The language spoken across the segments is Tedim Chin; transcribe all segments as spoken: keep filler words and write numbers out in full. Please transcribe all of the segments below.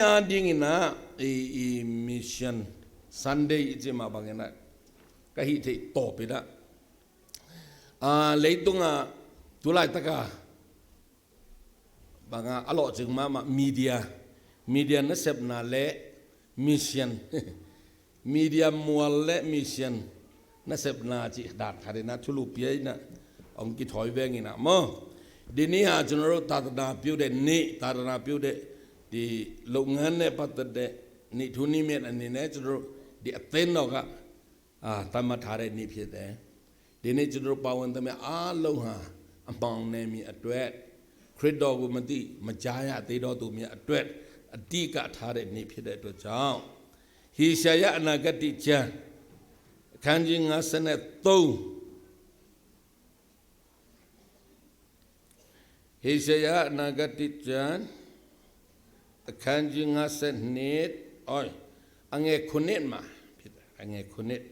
a dingin ah i, i Mission Sunday i cih mah bangin ah ka hih theih tawpin ah, a, leitungah tu laitaka banga a lawhcing mahmah media, media nasepna le mission, media mual le mission nasepna cih dan khat in ah thulu pia in ah hong kithawi veng in ah maw. ဒီနေ့ဟာ ကျွန်တော်တို့ သာသနာပြုတဲ့နေ့၊ သာသနာပြုတဲ့ ဒီလုပ်ငန်းနဲ့ပတ်သက်တဲ့ နေ့ထူးနေ့မြတ်အနေနဲ့ ကျွန်တော်တို့ ဒီအသင်းတော်က အာ၊ သတ်မှတ်ထားတဲ့နေ့ဖြစ်တယ်။ ဒီနေ့ ကျွန်တော်တို့ ပါဝင်သမျှအားလုံးဟာ အမှောင်နယ်မြေအတွက်၊ ခရစ်တော်ကို မသိ၊ မကြားရသေးတော့သူများအတွက် အဓိကထားတဲ့နေ့ ဖြစ်တဲ့အတွက်ကြောင့်၊ ဟေရှာယ အနာဂတ်ကျမ်း အခန်းကြီး ငါးဆယ့်သုံး၊ ဟေရှာယ အနာဂတ်ကျမ်း အခန်းကြီး ငါးဆယ့်နှစ်၊ အော်၊ အငယ်ခုနစ်မှာဖြစ်တယ်။ အငယ်ခုနစ်။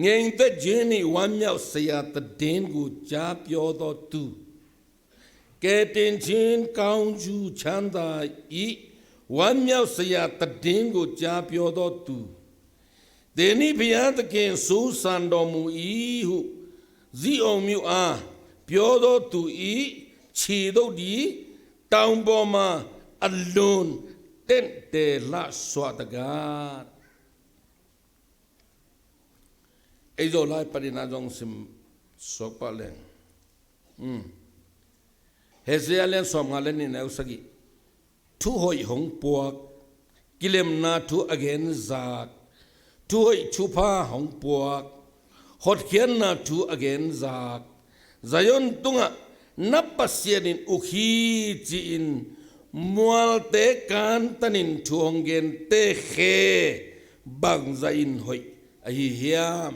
ငြိမ်သက်ခြင်းနှင့် ဝမ်းမြောက်စရာသတင်းကို ကြားပြောသောသူ၊ ကယ်တင်ခြင်းကောင်းကျိုးချမ်းသာ၏ ဝမ်းမြောက်စရာသတင်းကို ကြားပြောသောသူ၊ သင်နှင့် ဘုရားသခင် စိုးစံတော်မူ၏ဟု ဇိအုန်မြို့အား ပြောသောသူ၏ ခြေသို့ဒီး တောင်ပေါ်မှာ အလွန်တင့်တယ်လှစွာတကား။ Ei Zolai panin ah zong sim suak pah leng. Hesea lian sawmnga le nih, neu sagih. Thuhoih hong puak, kilemna thu a genzak, thuhoih thupha hong puak, hotkhiatna thu a genzak, Zion tungah na Pasian in uk hi ci-in mualte kantanin thu hong gente khe bangzah in hoih ahi hiam?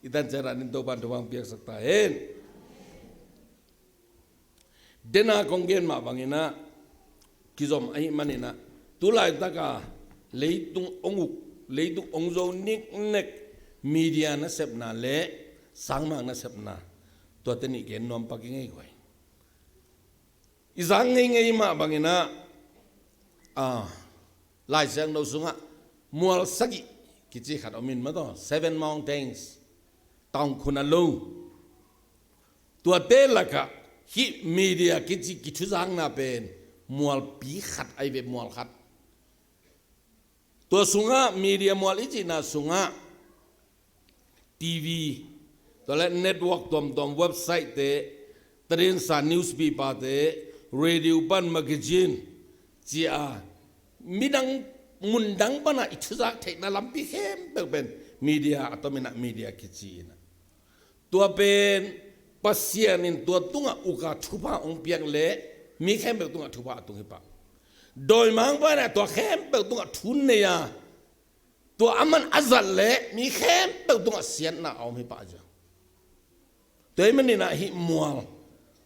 I tan ciat ah nin Topan thupha hong piaksak ta hen. Dena kong gen mah bangin ah kizom ahih manin ah, tu laitaka leitung hong uk, leitung hong zo niknek media nasepna le sangmak nasepna, tuate nih gen nuam pak i ngei guai. I zang ngeingei mah bangin ah, ah, Lai Siangtho sungah mual sagih kici khat om in maw, taw, seven mountains, taung khun a lo. Tuate lakah hih media kici kithuzakna pen mualpi khat ahi ve, mual khat. Tua sungah media mual i cihna sungah T V, tua le network tuamtuam, website te, tadinsa newspaper te, radio pan magazine ci-a midang mundang pana i thuzak theihna lampi khempeuh pen media a tomin ah media kici in ah. Tua pen Pasian in tua tungah uka thupha hong piak leh mi khempeuh tungah thupha a tung hi pah. Dawimangpa in ah tua khempeuh tungah thu nei a, tua aman a zat leh mi khempeuh tungah siatna a om hi pah a ziau. Tua ahih manin ah hih mual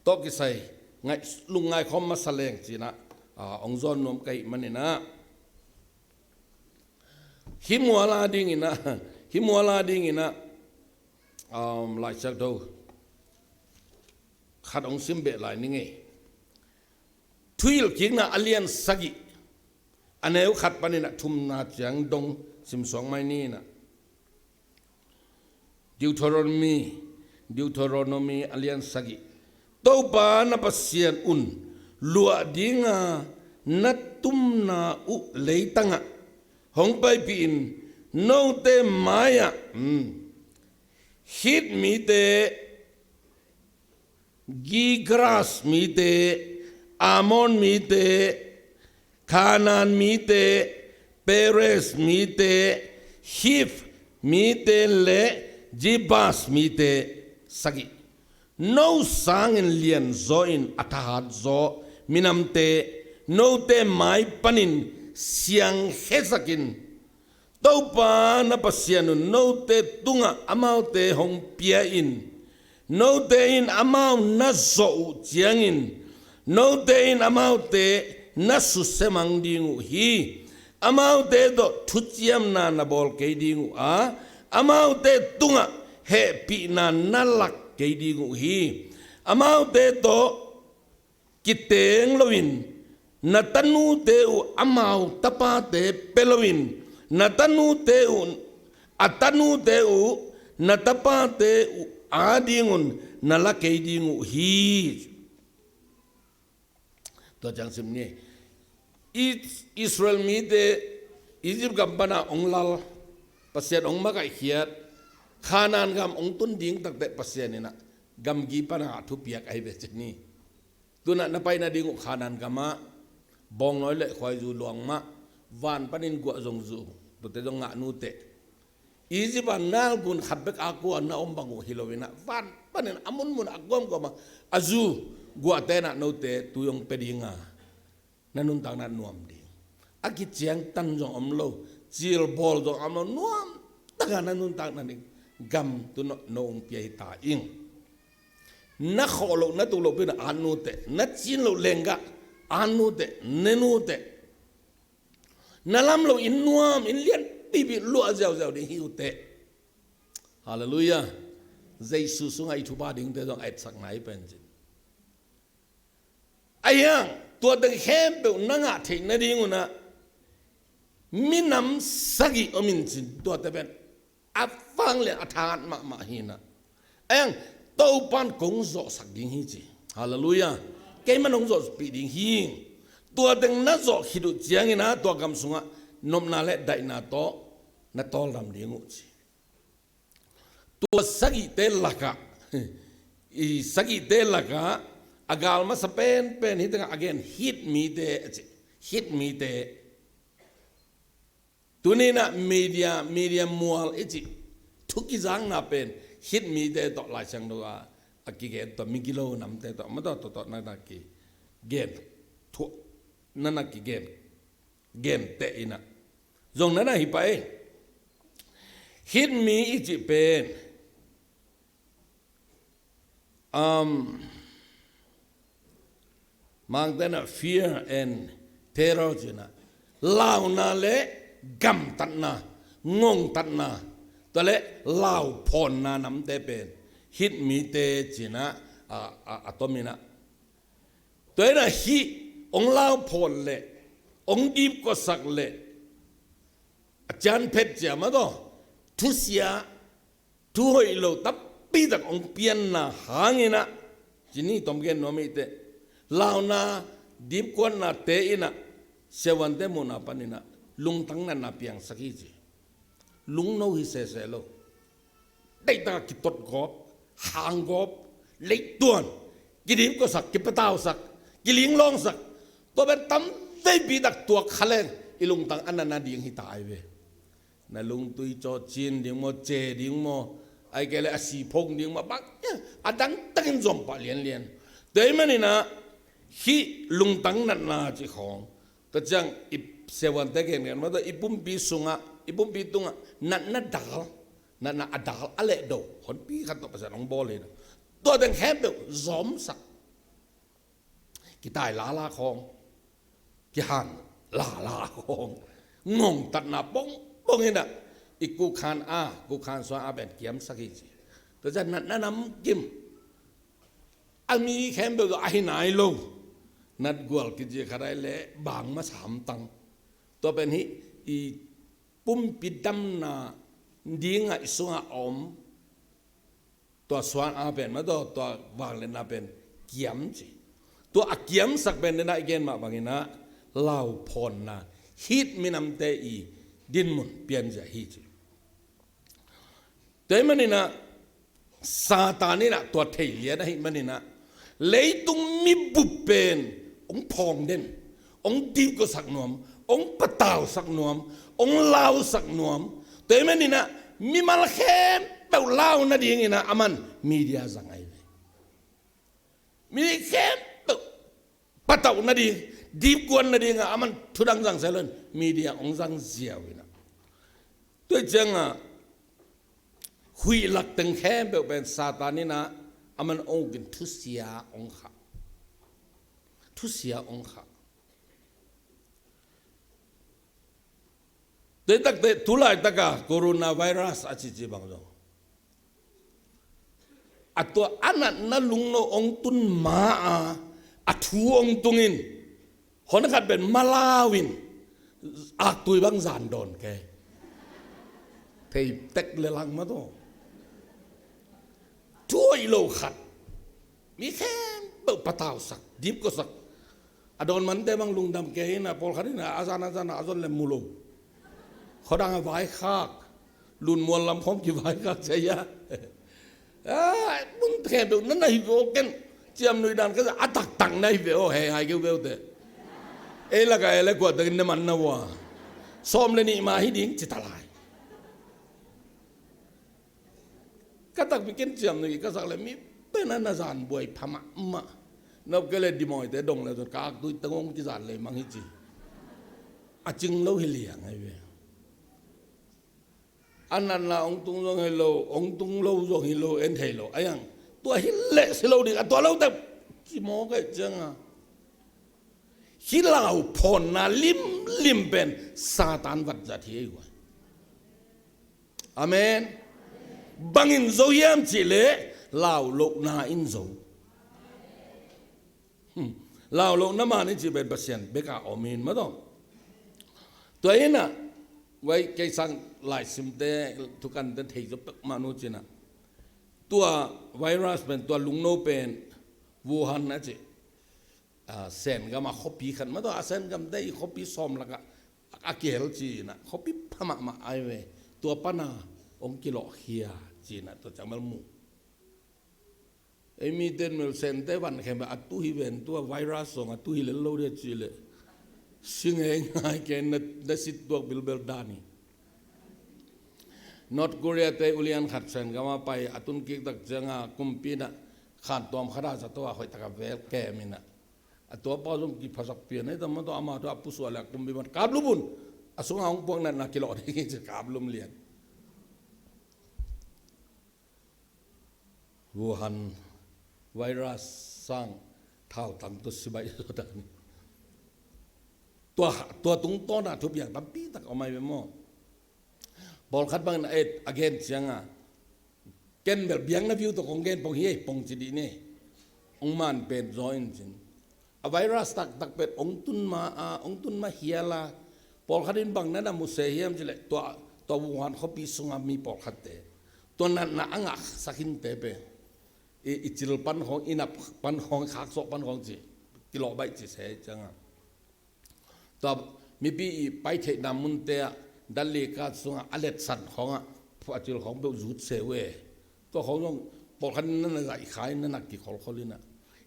tawh kisai lungngai khawm masa leng ci-in ah, ah, hong zawn nuam ka hih manin ah, hih mual a dingin ah, hih mual a dingin ah, um, Lai Siangtho khat hong sim beh lai ni ngei. Thuhilhkikna a lian sagih, a neu khat panin ah thumna ciang dong simsuak mai ni in ah. Deuteronomy, Deuteronomy a lian sagih. Topa na Pasian un luah dinga na tumna uh leitangah hong paipih in note mai-ah, hmm, Hit mite, Girgas mite, Amor mite, Kanaan mite, Perez mite, Hiv mite le Jebus mite. Sagih. No sangin lianzaw in a thahatzaw minamte note mai panin siangkhiasak in. Topa na Pasian un note tungah amaute hong pia in, note in amau na zawh uh ciangin, note in amaute na susia mang ding uh hi. Amaute tawh thuciamna na bawl kei ding uh a, amaute tungah hehpihna na lak kei ding uh hi. Amaute tawh kiteng loin na tanute uh amau tapate pia loin, na tanute uh, a tanute uh na tapate uh adingun na la kei ding uh hi. Tua ciang sim ni. Is-, Israel mite Egypt gam pana hong lal, Pasian hong makaihkhiat, Khanaan gam hong tun ding takteh Pasian in ah gamgi pana thupiak ahi ve ci ni. Tuna na pai nading uh Khanaan gamah bawngnawi le khuaizu luang mah, van panin guah zong zu, tuate zong ngah nuteh. Egypt ah Nile gun khat bek a kua na om bang uh hi lo in ah, van panin a munmun a guamguam ah a zu guahte in ah note tui hong pia ding a, na nuntakna nuam ding. A kiciangtan zong om lo, cilbawl zong om lo, nuam taka na nuntakna ding gam tu no, no hong pia hi ta ing. Na khawh loh, na tuk loh pi in ah at nuteh, na cin loh lenggah at nuteh, ne nuteh. Na lam loh inn nuam, inn lianpipi luah ziauziau ding hi uh teh. Halleluiah. Jesu sungah i thupha dingte zong a etsakna hi pen cin. Ahi hang, tua teng khempeuh na ngah theih nading un ah minam sagih om in cin, tuate pen a vanglian a thahat mahmah hi in ah. Ahi hang, Topa'n kong zawhsak ding hi ci. Halleluiah. Keiman hong zawhpih ding hi. Tua teng na zawh khit uh ciangin ah tua gam sungah nopna le daihna tawh na tawldam ding uh ci. Tua sagihte lakah, i sagihte lakah a gal masa penpen hih tengah a gen Hit mite a ci. Hit mite. Tuni in ah media, media mual i cih thu kizakna pen Hit mite tawh Lai Siangtho ah a kigen tawh, migilo namte tawh, amah tawh, tawh, tawh na, na kigen thuah, na, na kigen, genteh in ah zong na, na hi pah ei. Hit mi i cih pen Um, Mangte in ah fear and terror ci in ah, launa le gamtatna, ngongtatna, tua le lauphawnna namte pen Hit mite ci in ah, a, a, a tom in ah. Tua in ah hih hong lauphawn le hong dipkuasak le a cianphet cia mah tawh thusia, thu hoih lo tampi tak hong pianna hangin ah, ci ni, tom gen nuam hi teh, launa dipkuatnate in ah siavuante muhna panin ah lungtang natna piangsak hi ci. Lungno hi sese lo. Deihtak ah kitot gawp, hang gawp, leituan, kidipkuasak, kipatausak, kilinglawngsak, tua pen tam veipi tak tuak kha leng i lungtang a natna ding hi ta ai ve. Na lungtui cawcin ding maw, ce ding maw, ahih kei leh a siphong ding maw, bang, a dangtakin zuampah lianlian. Tua ahih manin ah hih lungtang natna cih khawng, tua ciang i siavuante gengen mah tawh i pumpi sungah, i pumpi tungah natna dal, natna a dal a lehdo honpi khat tawh Pasian hong bawl hi in ah, tua teng khempeuh zawmsak. Kitai lala khawng, kihan lala khawng, ngongtatna pongpong in ah i kukhan a, kukhan suan a pen kiamsak hi ci. Tua ciang natna namkim, a mi khempeuh tawh a hi nai lo, natgual kici khat ai leh bang masa hamtang. Tua pen hih i pumpi damna dingah i sungah a om tua suan a pen mah tawh, tua vangliatna pen kiam ci. Tua a kiamsak pen den ah i gen mah bangin ah lauphawnna, Hit minamte i dinmun pianzia hi ci. Tua ahih manin ah Satan in ah tua thei lian ahih manin ah leitung mibup pen hong phawng den, hong dipkuasak nuam, hong patausak nuam, hong lausak nuam. Tua ahih manin ah mimal khempeuh lau nadingin ah aman media zang ahi ve. Mi khempeuh patauh nading, dipkuan nading ah aman thudang zang seh lo in media hong zang ziau in ah. Tua ciangah huih lak teng khempeuh pen Satan in ah aman hong ukin thusia hong khah. Thusia hong khah. Tua takte tu laitaka coronavirus a cici bang zong, a tua a natna lungno hong tun ma-a, a thu hong tungin Hon khat pen malau in aktui bang zan dawn kei. Thei tek le lang mah tawh. Thu hoih lo khat. Mi khempeuh patausak, dipkosak. A dawn mante bang lungdam kei in a, pawlkhat in a, a zan a zan a zon le mu lo. Khuadang a vaikhak. Lunmual lam khawng kivaikhak cia ia. Ai, mun khempeuh na na hi ve aw ken. Ciamnuih dan ka za a taktak na hi ve aw, hei hai keu beute. Ei laka ei le kua takin na man na ua. Sawm le nih ma hi ding ci ta lai. Ka takpi ken ciamnuih ka sak le mi pen a na zan buai pha mahmah. Nop ke le dimawite dong le zot ka aktui teng hong kizan le mang hi ci. A cing lo hi liang ai ve. A natna hong tung zong hi lo, hong tung lo zong hi lo, en thei lo. A iang, tua hi leh si lo ding, a tua lo teh kimaw kei cianga. Hi lau phawnna limlim pen Satan vat zat hi ei guai. Amen. Bangin zo hiam cih leh lau lohna in zo. Hmm. Lau lohna man i cih pen Pasian bek a om in mah tawh. Tua in a, vai kei sang laisimte, thukante thei zaw pek mah nu cih na. Tua virus pen, tua lungno pen, Wuhan a cih. A, Sen gam a khuapi khat mah tawh, a Sen gamte i khuapi sawm lak a, a kihel cih na, khuapi pha mahmah ai ve. Tua pan a, hong kilawhkhia cih na, tua ciang bel mu. Ei miten mel Sente van khem a tu hi ven tua virus zong a tu hi lel lo dia ci le. Si ngeingai ken na, na sit tuak bilbel dan hi. North Korea te ulian khat Sen gam a pai a tun kik tak cianga kumpi na khan tuam khat a zato a hoih tak a vel kem in a. A tua pa zong kiphasak pian ei tam ma tua ama tua a pusuah le a kumpi man kap lum un. A sunga hong puak na, na kilawh ding hi ci kap lum lian. Wuhan virus sang thautang tawh si baih zo ta ni. Tua, tua tungtawn a thupiang tampi tak om ai ve maw. Pawlkhat bangin a et a gen cianga ken bel biakna view tawh kong gen pong hi ei pong ci dih ni. Hong man pen zaw in cin. A virus taktak pen hong tun ma a, hong tun ma hial a, pawlkhat in bang na na mu se hiam cih leh tua, tua Wuhan khuapi sunga mi pawlkhatte tua natna a ngahsak hinte pen i, i cil pan khawng, i nap pan khawng, khaksuah pan khawng ci kilawh baih ci se cianga. Tua mipi i pai theihna munte ah dan lika sungah a letsan khawngah a cil khawng peuh zut se uh e. Tua khawng zong pawlkhat in na na zaihkhai na na kikholkhol in ah.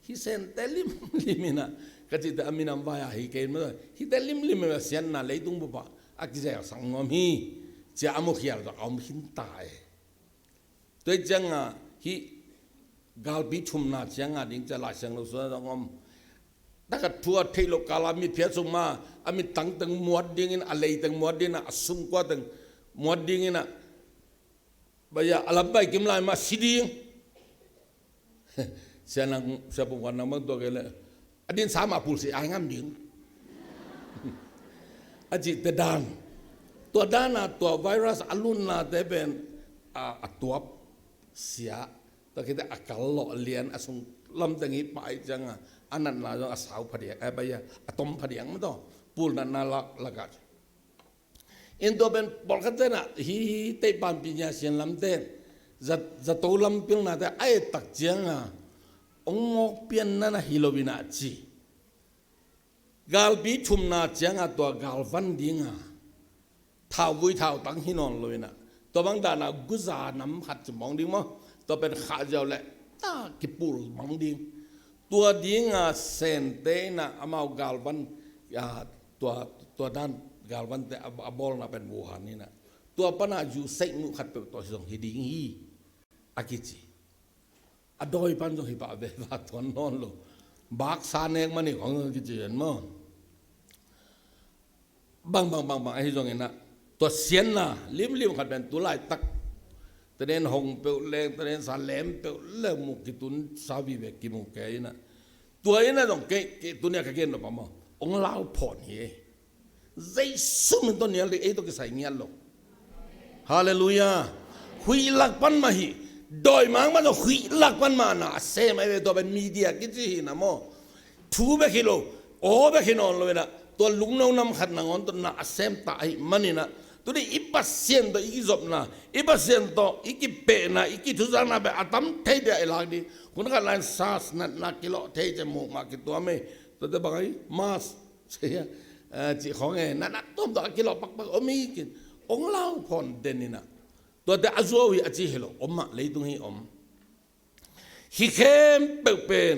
Hih Sente limlim in ah ka cihte a minam vai-ah hi kei in maw. Hihte limlim in ah siatna leitung bupah a kizelsak nuam hi. Cia a mukhial zong a om khinta e. Tua hi cianga hih galpi thumna cianga ding cia Lai Siangtho sungah zong om. Takhat thu a theih loh kala mitphiat sung ma a mittang teng muat dingin a lei teng muat dingin a sumkua teng muat dingin a Baya a lampai kim lai mah si ding. Sia nang, sia pumkhuan nang bang tua kei leh a din sa mah pulsi ai ngam ding. A cihte dan. Tua dan a tua virus a lunnate pen a, a tuap sia. Tua khite a kal lawh lian a sung lamteng hi pai cianga a natna zong a sau phadiang, a baya a tom phadiang mah tawh. Pul natna lak, lakah. In tua pen pawlkhat tenah hih teih panpi nia sian lamte zat, zato lam pilnate a et tak cianga hong mawk pianna na hi lo inah ci. Galpi thumna cianga tua galvan dinga thauvui thautang hi nawn lo inah tua bang dana guza nam khat ci mawng ding maw? Tua pen khah ziau leh ta kipul mawng ding. Tua dinga Sente inah amau galvan, ah, tua, tua dan galvante a, a bawlna pen Wuhan inah tua pana zu seih nuh khat peuh tawh zong hi ding hi a kici. A dawi pan zong hi pah ve va tuan nawn lo. Baksa nek mani khong zong kici en maw? Bang, bang, bang, bang, ahi zongin ah tua sianna limlim khat pen tu laitak tenen hong peuh leng, tenen sa lem peuh leng mu kitun sa vive kimu kei inah. Tua inah zong kei, kei tunia ka gen lo pa maw? Hong lau phawn hi e. Jesu min tawh nial ding ei tawh kisai ngiat lo. Halleluiah. Huih lak pan mah hi. Dawimang mah zong huih lak pan mah na a sem ai ve tua pen media kici hi na maw? Thu bek hi lo. aw bek hi nawn lo inah, tua lungno nam khat nangawn tawh na a sem ta ahih maninah, tuni i Pasian tawh i kizopna, i Pasian tawh i kipehna, i kithuzakna bek a tam thei dia i lak ding. Hun khat lai-in SARS natna kilawh thei ciang mukmah kituam ei. Tuate bang ahi, mask, cih khawng e, natna tuamtuam a kilawh pakpak om hi kin, hong lau phawn den inah, tuate a zuau hi a ci hi lo, om mah, leitung hi om. Hih khempeuh pen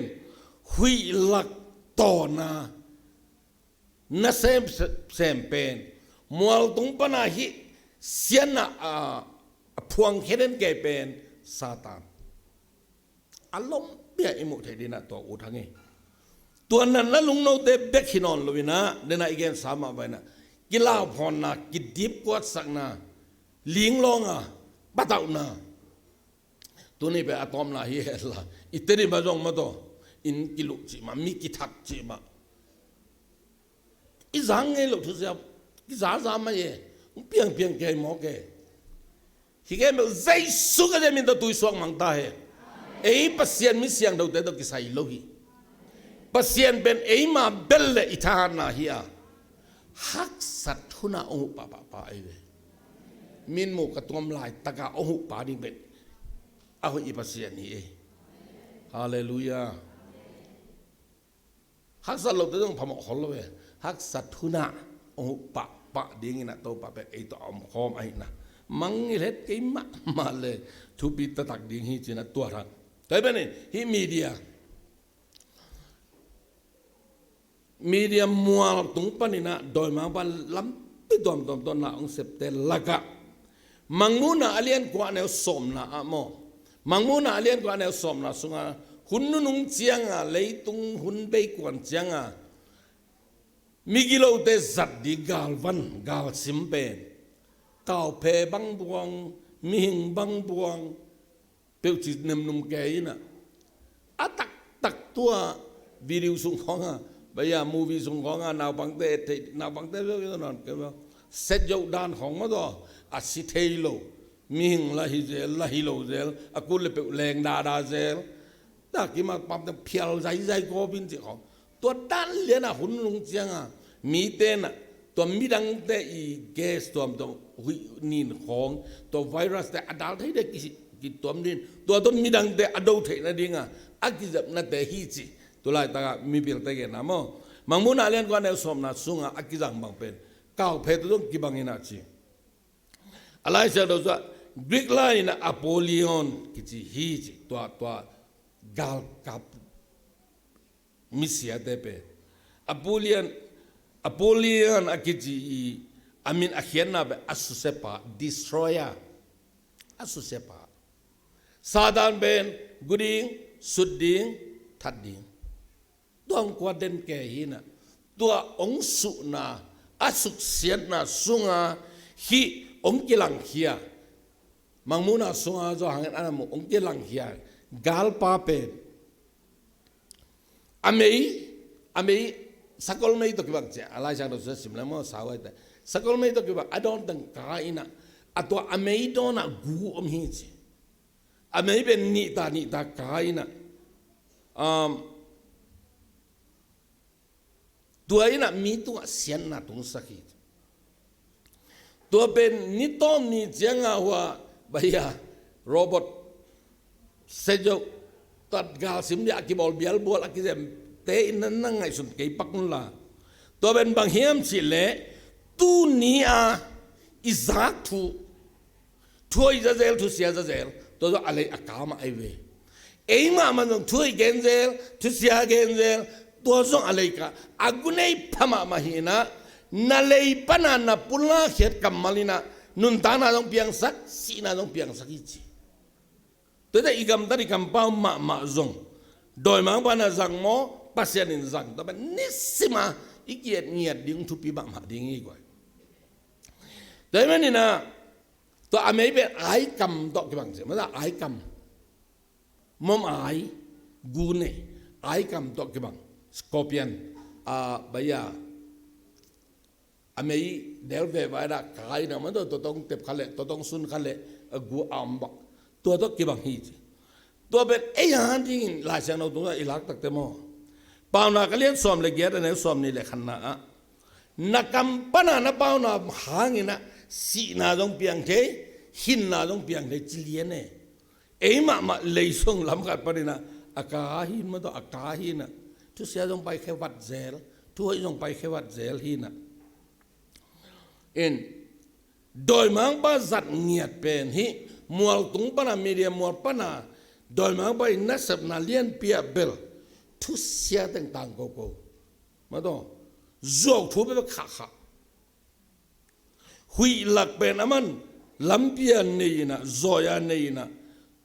huih lak tawna na sem, sem pen, mualtung pana hih siatna a, a phuangkhia den kei pen Satan. A lompi-a i muh theih dinah tua ut hang hi. Tua natna lungnote bek hi nawn lo inah, denah i gensa mah bang inah, kilauphawnna, kidipkuatsakna, linglawng a patauhna. Tuni pen a tawpna hi henla, i Tedim ah zong mah tawh, inn kiluh cih mah, mi kithak cih mah, i zang ngei loh thusia, i zaza mah e, hong piangpiang kei mawk e. Hih khempeuh Jesu Khazih min tawh tuisuak mang ta hen. Ei Pasian mi siangthote tawh kisai lo hi. Pasian pen eima bel le i thahatna hi a, haksat hunah hong huh pahpah pa ei ve. Min mu ka tuam laitaka hong huh pa ding pen a hoih i Pasian hi ei. Halleluiah. Haksat lote zong phamawh khol lo ve. Haksat hunah hong huh pahpah dinginah Topa pen ei tawh a omkhawm ahihna mangngilh het kei mahmah le, thupi taktak ding hi cinah tua thang. Tua hi pen in hih media, media mualtung paninah dawimangpa lampi tuamtuam tawh na hong septe lakah, Mangmuhna a lian kua a neu sawmna ah maw, Mangmuhna a lian kua a neu sawmna sunga, hun nunung cianga, leitung hun beikuan cianga migilote zat ding galvan, galsim pen, kauphe bang buang, mihing bang buang, peuhci nemnum kei inah, a taktak tua video sung khawnga, baya movie sung khawnga naupangte et thei, naupangte beuh i nawn kei beuh, set yoh dan khawng mah tawh, a si thei lo, mihing la hi zel, la hi lo zel, a kut le peuh leng dada zel, ta kimah pamte phial zaizai kawpin cih khawng. Tua dan lianah hun nung cianga mite nah, tua midangte i gas tuamtuam, huih nin khawng, tua virus te a dal thei de ki, kituam din, tua tua midangte a do theihna dinga a kizepnate hi ci. Tulaitaka mipilte genna maw, Mangmuhna a lian kua a neu sawmna sunga a kizang bang pen, kauphe tua zong kibang inah ci. A Lai Siangtho sungah Greek lai inah Apollyon kici hi ci, tua, tua galkap misiate pen. Apollyon, Apollyon a kici i, a min a khiatna pen a susia pa, destroyer, a susia pa. Satan pen gu ding, sut ding, that ding. Tua hong kuat den kei hinah, tua hong suhna, a suksiatna sunga hih hong kilangkhia, Mangmuhna sunga zong hangin a na muh hong kilangkhia galpa pen, a mei, a mei, sakol mei tawh kibang ci a, a Lai Siangtho sung sim leng maw, sau aite, sakol mei tawh kibang a dawn teng ka inah, a tua a mei dawnah gu om hi ci. A mei pen nihta nihta ka inah, um, tua inah mi tungah siatna tungsak hi. Tua pen ni tawm ni cianga hua, baya, robot, sejo, tat galsim dia a kibawl bialbual a kizemte in na, na ngaihsun kei pak unla. Tua pen bang hiam cihleh, tuni a i zak thu, thuhoih zazel, thusia zazel, tua zong a lei a ka mah ahi ve. Eimah mah zong thuhoih genzel, thusia genzel, tua zong a lei ka, a gu nei pha mahmah hinah, na lei pana na pulakhiat kammal inah nuntakna zong piangsak, sihna zong piangsak hi ci. Tuate i gamtat i kampau mahmah zong, dawimangpa na zang maw, Pasian in zang, tua pen nisima i kiet ngiat ding thupi mahmah ding hi guai. Tua hi maninah, tua a mei pen aikam tawh kibang ci, masa aikam. Mom ai, gu nei, aikam tawh kibang. Scorpion, a, baya, a mei del veva dah ka inah mah tawh, tua tawh hong tep kha leh, tua tawh hong sun kha leh, a gu a om bak. Tua tawh kibang hi ci. Tua pen ei a dingin Lai Siangtho tungah i lak takte maw, Paunak a lian sawm le giat, a neu sawm nih le khatna ah, na kam pana na pauna hangin ah sihna zong piang thei, hinna zong piang thei ci lian e. Ei mahmah leisong lam khat panin ah a ka hi in, mataw, a ka hi in ah, thusia zong paikhia vat zel, thuhoih zong paikhia vat zel hi in ah. In, dawimangpa zat ngiat pen hih mualtung pana, media mual pana dawimangpa in nasepna lianpi ah bel thusia teng tang koko. Mataw, zuau thu bekbek khahkhah. Huih lak pen aman lampi a nei in ah, zawi a nei in ah,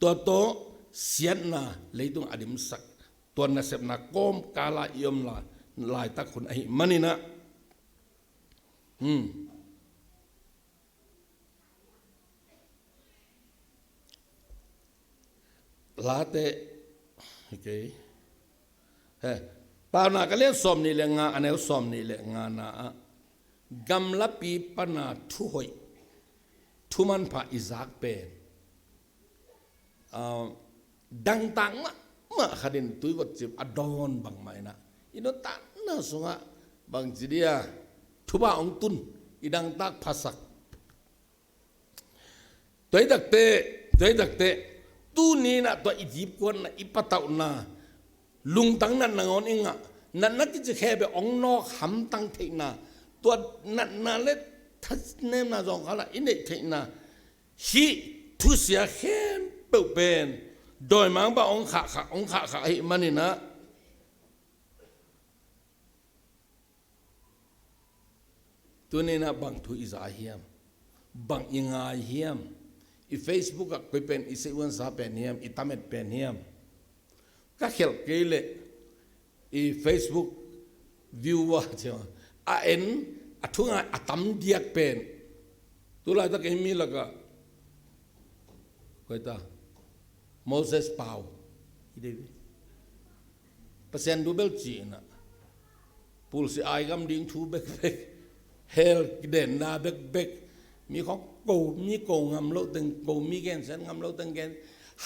tua tawh siatna leitung a dimsak, tua nasepna kawmkal ah i om la, laitak hun ahih manin ah. Hmm. Late, okay. He, Paunak a lian sawm nih le nga, a neu sawm nih le ngana ah, gamlapi pana thuhoih, thumanpha i zak pen, ah, dangtak mahmah khat in tui votcip a dawn bangmah in ah, i nuntakna sungah bangci dia thupha hong tun, i dangtak phasak. Tua hi takte, tua hi takte, tuni in ah tua i dipkuatna, i patauhna, lungtang natna ngawn i ngah, natna kici khempeuh hong nawk hamtang theihna, tua natna le thanemna zawngkhal ah i neih theihna, hih thusia khempeuh pen dawimangpa hong khahkhah, hong khahkhah ahih manin ah, tuni in ah bang thu i za hiam? Bang i ngai hiam? I Facebook ah koi pen i seiuansa pen hiam? I tamet pen hiam? Ka khelh kei leh i Facebook viewer, a en, a thungai a tam diak pen, tu laitak ei mi lakah koi ta, Moses Pau. Pasian thu bel ci in ah, pulsi ai gam ding thu bekbek, hell kidenna bekbek, mi khawng ko, mi ko ngam loh teng ko, mi gensiat ngam loh teng gen,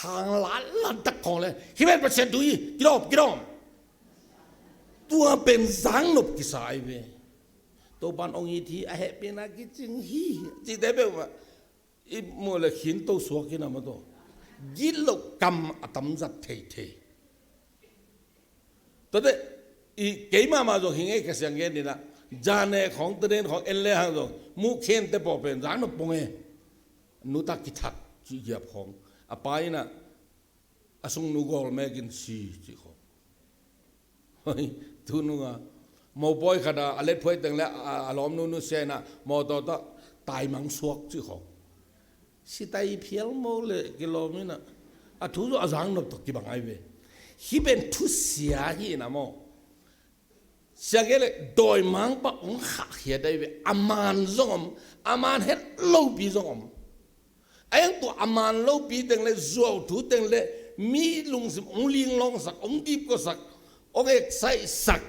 hang latlat tak khawng le, hih pen Pasian thu hi, kidawm, kidawm. Tua pen zaknop kisa ahi ve. Topa'n hong it hi, a hehpihna kicing hi, cihte peuhmah i muh le khinto suak in ah, mataw, gitloh kam a tamzat theithei. Tuate, i, kei mahmah zong hi ngei, Kha Siang gen in ah, zane khawng, taden khawng en le hang zong, muh khente pawh pen zaknop pong e. Nutak kithat cih giap khawng, a pa in ah, a sungnu gawl mekin si cih khawng. Hoi, tu nunga mopawi khat a, a letphuai teng le a, a lawmnu nusia in ah, mawtaw tawh taimang suak cih khawng. Sitai phial maw le kilawm in ah, a thu zong a zaknop tawh kibang ahi ve. Hih pen thusia hi in ah maw. Sia kei le dawimangpa hong khahkhia dai ve. A man zong om, a man het lopi zong om. A yang tua a man lopi teng le, zuau thu teng le, mi lungsim hong linglawngsak, hong dipkuasak, hong excitesak,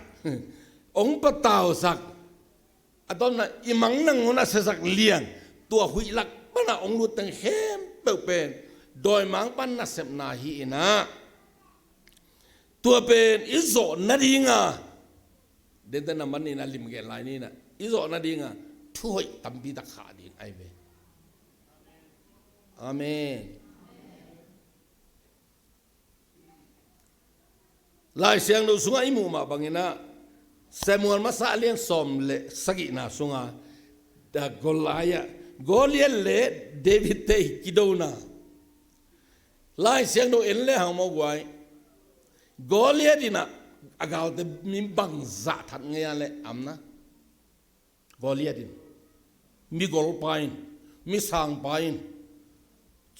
hong patausak, a tawpna i mang nangawn a siasak liang, tua huih lak pana hong lut teng khempeuh pen dawimangpa nasepna hi in ah, tua pen i zawh nadinga, dente na man in ah limgel lai ni in ah, i zawh nadinga thuhoih tampi tak khah ding ahi ve. Amen. Lai Siangtho sungah i muh mah bangin ah, Samuel masa a lian sawm le sagihna sungah, da Goliath, Goliath le David te i kidona. Lai Siangtho en le hang maw guai. Goliath in ah a galte mi bangzah that ngei a le amna. Goliath in, mi golpa in, mi sangpa in,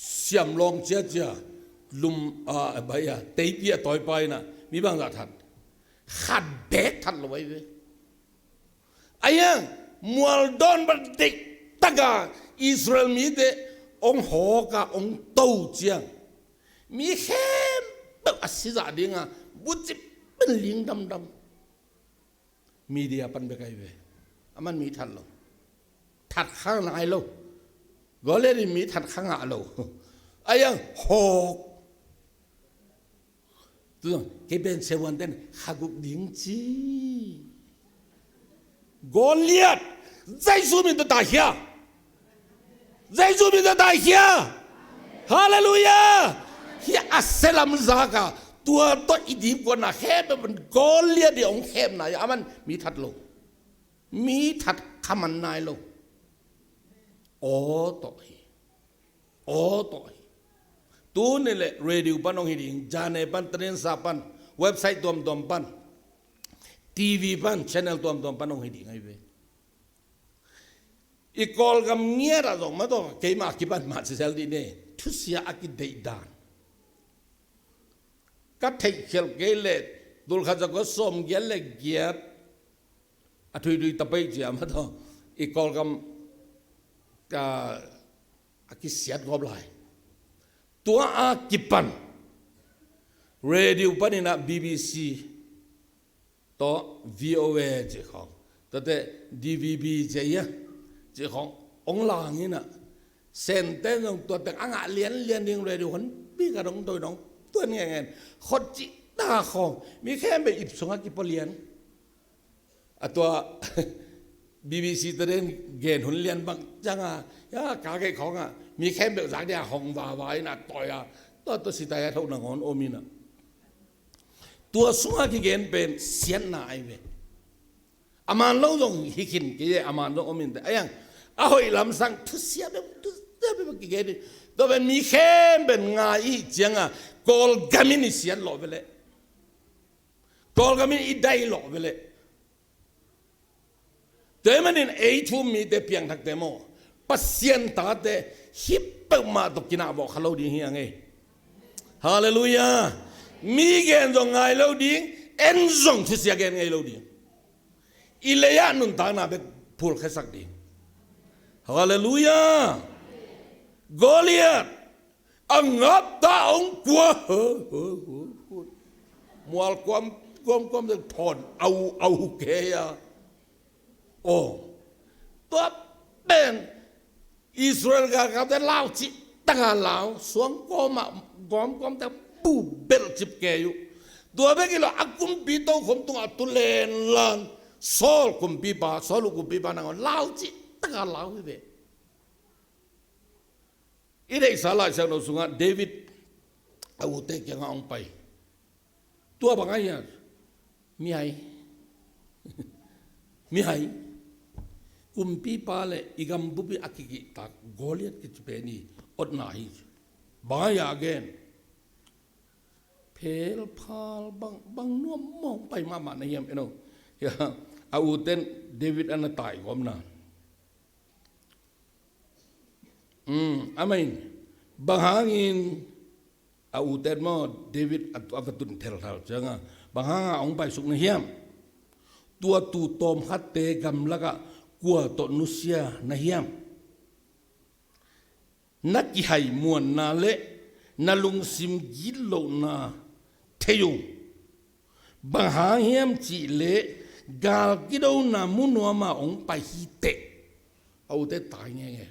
siamlawng ciacia, lum, a, bai a, teipi a tawipa in ah mi bangzah that? Khat beek that lo ahi ve. A yang, mual dawn bang deih taka Israel mite hong hawk a hong to ciang, mi khempeuh a sizah dinga bucip pen ling damdam. Media pan bek ahi ve. Aman mi that lo. That kha nai lo. Goliath in mi that kha ngah lo. A yang hawk. Tu zong kei pen siavuante'n khaguk ding ci. Goliat, Jesu min tawh taikhia. Jesu min tawh taikhia. Halleluiah. Hih a sia lam zak a, tua tawh i dipkuatna khempeuh pen Goliat i hong khemna hi a, aman mi that lo, mi that kha man nai lo. Aw tawh hi. Aw tawh hi. Tuni le radio pan hong hi ding, zane pan, tadinsa pan, website tuamtuam pan, TV pan, channel tuamtuam pan hong hi ding ahi ve. I Kawlgam ngiat ah zong mah tawh keimah a kipan mah sisel dih ni. Thusia a kideih dan ka theihkhialh kei leh, tul khat za kua sawmgiat le giat a thuitui tapai cia mah tawh i Kawlgam ka a kisiat gawp lai. Tua a kipan radio panin ah BBC tawh VOA cih khawng, tuate DVB cia ia cih khawng hong lang in ah, Sente zong tua teng a ngah lianlian ding radio honpi ka dong toi dong tuan ngengen, khot cih ta khawng mi khempeuh ip sungah kipua lian. A tua BBC te den gen hun lian bang ciang a, ya, ka geih khawng ah mi khempeuh zak dia hong vava in a toi a, tua tua sitai a tho nangawn om in a. Tua sungah kigen pen siatna ahi ve. A man lo zong hi khin kei e, a man zong om in te. A yang a hoih lamsang thusia bek, thusia bek kigen in. Tua pen mi khempeuh ngai i ciang a, Kawlgam in i siat lawh ve leh, Kawlgam in i dai lawh ve leh. Tua ahih manin ei thu um mite, piangthakte maw, Pasian tate hih peuhmah tawh kinah vawh kha lo ding hi a ngei. Halleluiah. Mi gen zong ngai lo ding, en zong thusia gen ngei lo ding. I lei-ah nuntakna bek phulkhiasak ding. Halleluiah. Goliat a ngapta hong kua, mual kuam kuam kuam teng thawn au au kei a. Aw, tua pen Israel galkapte lau cih taka lau, suang kawmah gawmkawm teng bu belh cip kei uh. Tua bek hi lo, a kumpi tokhom tungah tu lenlan, Saul kumpipa, Saul uh kumpipa nangawn lau cih taka lau hi ve. I deihsa Lai Siangtho sungah David a ute kiangah hong pai. Tua bang a hiam? Mihai. Mihai. Kumpipa le i gambup i a kikihtak Goliat kici pen i otna hi. Bang a hiam a gen? Phelphal bang, bang nuam mawng pai mahmah na hiam, eno. Ya, a uten David a na tai gawmna. Um, amah in, bang hangin a uten maw, David a, a va tun thelthal cianga, bang hanga hong paisuk na hiam? Tua tu tawmkhatte gamlakah kua tawh nusia na hiam? Na kihaimuanna le na lungsim gitlohna thei ung. Bang hang hiam cihleh gal kidona mu nuama hong pai hi teh. A ute tai ngenge.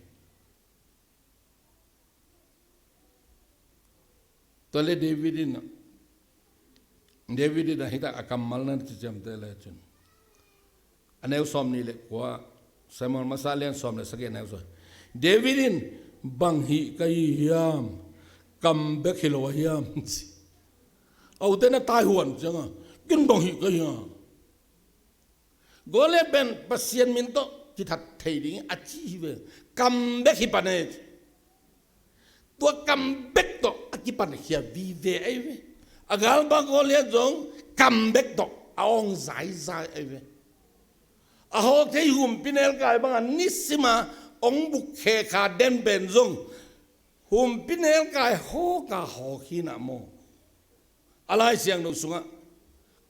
Tua le David in, David in a hita a kammal na ciciamte le cun, a neu sawm nih le kua, Samuel masa lian sawm le sagih a neu sawm. David in, bang hih ka hi hiam, kam bek hi lo a hiam, ci. A ute na tai huan cianga, ken bang hih ka hi hiam. Goliat pen Pasian min tawh kithat thei ding a ci hi ve. Kam bek hi pan e. Tua kam bek tawh a kipankhia vive ahi ve. A galpa Goliat zong kam bek tawh a awng zaizai ahi ve. A hawk thei humpi nelkai banga nisima hong buk khekha den pen zong humpi nelkai hawka hawk hi na maw? A Lai Siangtho sungah,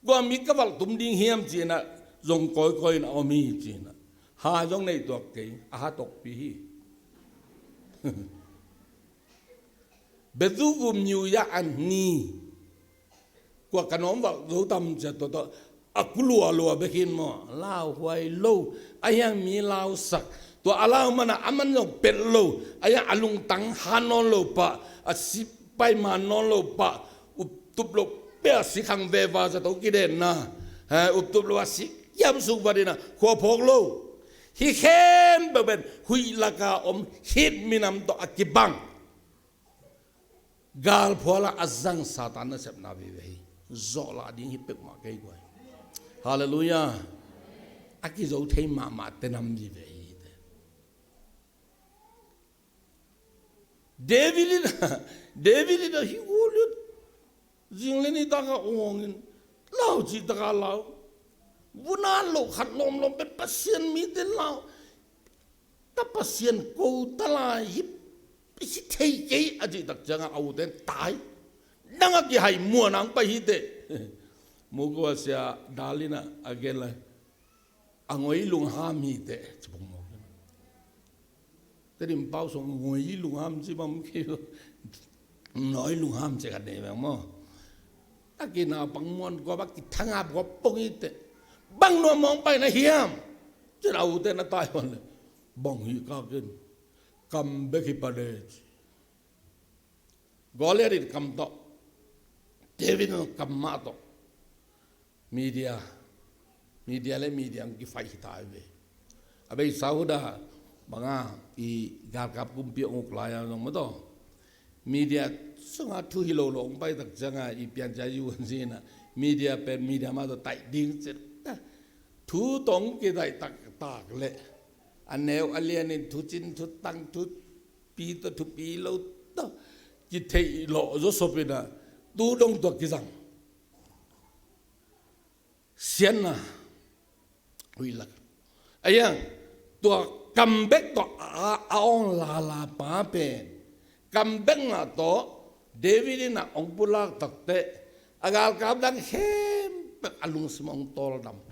kua mi ka valh tum ding hiam ci-in ah zong kawikawi in a om hi ci-in ah, ha zong nei tuak kei, a ha tokpi hi. Bezu gum nyu ya an ni. Kua ka nawm valh zo tam cia tua tawh a ku lualua bek hin maw, lauhuai lo, a hiang mi lausak. Tua a lau mana a man zong pelh lo, a hiang a lungtang han nawn lo pah, a sipai man nawn lo pah, uptup lo Bia sikhang veva zato kidenna, uptup lo a si kiam suk vadina khua phawk lo. Hi khem beuh ben huih laka om hit minam tawh a kibang galphuala a zang Satan nasepna veve hi. Zawhlah ding hi peuhmah kei guai. Halleluiah. A kizo thei mahmah tenam veve hi te. David in, David in a hi Goliath zing le ni taka ong ongin lau cih taka lau. Vunat loh khat lawmlawm pen Pasian mite lau. Ta Pasian ko ta lai hi, hi thei kei a cih tak ciangah a ute tai. Nang a kihai muanang pai hi teh. Mukuasia dalina a gen lai. A ngoi lungham hi teh. Cipong mawk. Tedim pau song ngoi lungham ci bam kei lo. Noi lungham ci ka nei bang maw. A kina pang muan kua bak kithangap kua pong hi teh. Bang nuam mawng pai na hiam. Cin a ute na tai hon le. Bang hi ka kin. Kam bek hi pa de ci. Goliath in kam tawh, David in kam mah tawh. Media, media le media ang kifaih hi ta ve. A bei sauda banga i galkap kumpi ong uk lai a zong maw tawh. Media sunga thu hi lo lo ong pai tak cianga i pian cia yu an zina. Media pen media mah tawh taih ding cin. Thu tong kidaih taktak le a neu a lian in thu cin thu tang thu pi tawh thupi lo tawh kitheih lawh zawsop inah tu dong tawh kizang. Sianna huih lak a iang tua kam bek tawh a, a ong lala pa pen kam bek ngah tawh David inah ong pulak takteh a galkap dang khempeuh a lungsim ong tawldam.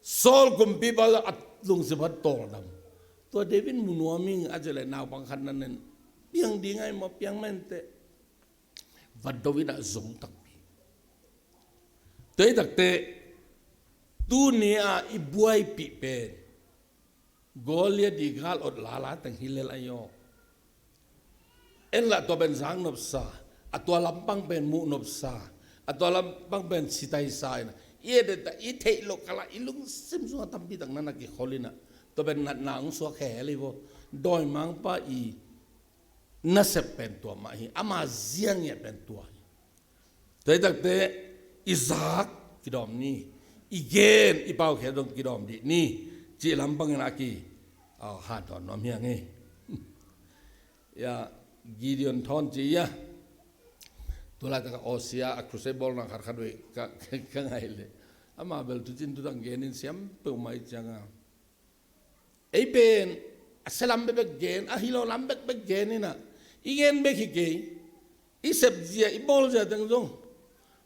Saul kumpipa a lungsim a tawldam. Tua David mu nuam ing a cih leh naupang khat na nen piang ding ai maw, piang mente. Vado inah zong takpi. Tua hi takteh tuni a i buaipih pen Goliath i gal ot lala teng hi lel ahi aw. En lah tua pen zak nopsa, a tua lampang pen muh nopsa, a tua lampang pen sitaisa inah i et et a i theih loh kalah i lungsim sungah tampi tak na na kikhol inah tua pen natna hong suak khel hi vaw. Dawimangpa i nasep pen tua mah hi, ama ziangiat pen tua hi. Tua hi takteh i zak kidawm ni, i gen i paukhiat zong kidawm dih ni, cih lampangin a ki, ah, hanthawn nuam hiang hi. Ya, Gideon thawn ci ya. Tulaitak a Asia a crusade bawlna khatkhat vei ka, ka, ka ngai leh ama bel tucin tutang genin siam peuhmah i cianga. Ei pen a sia lam bekbek gen, a hi lo lam bekbek gen inah i gen bek hi kei. I sepzia i bawlzia teng zong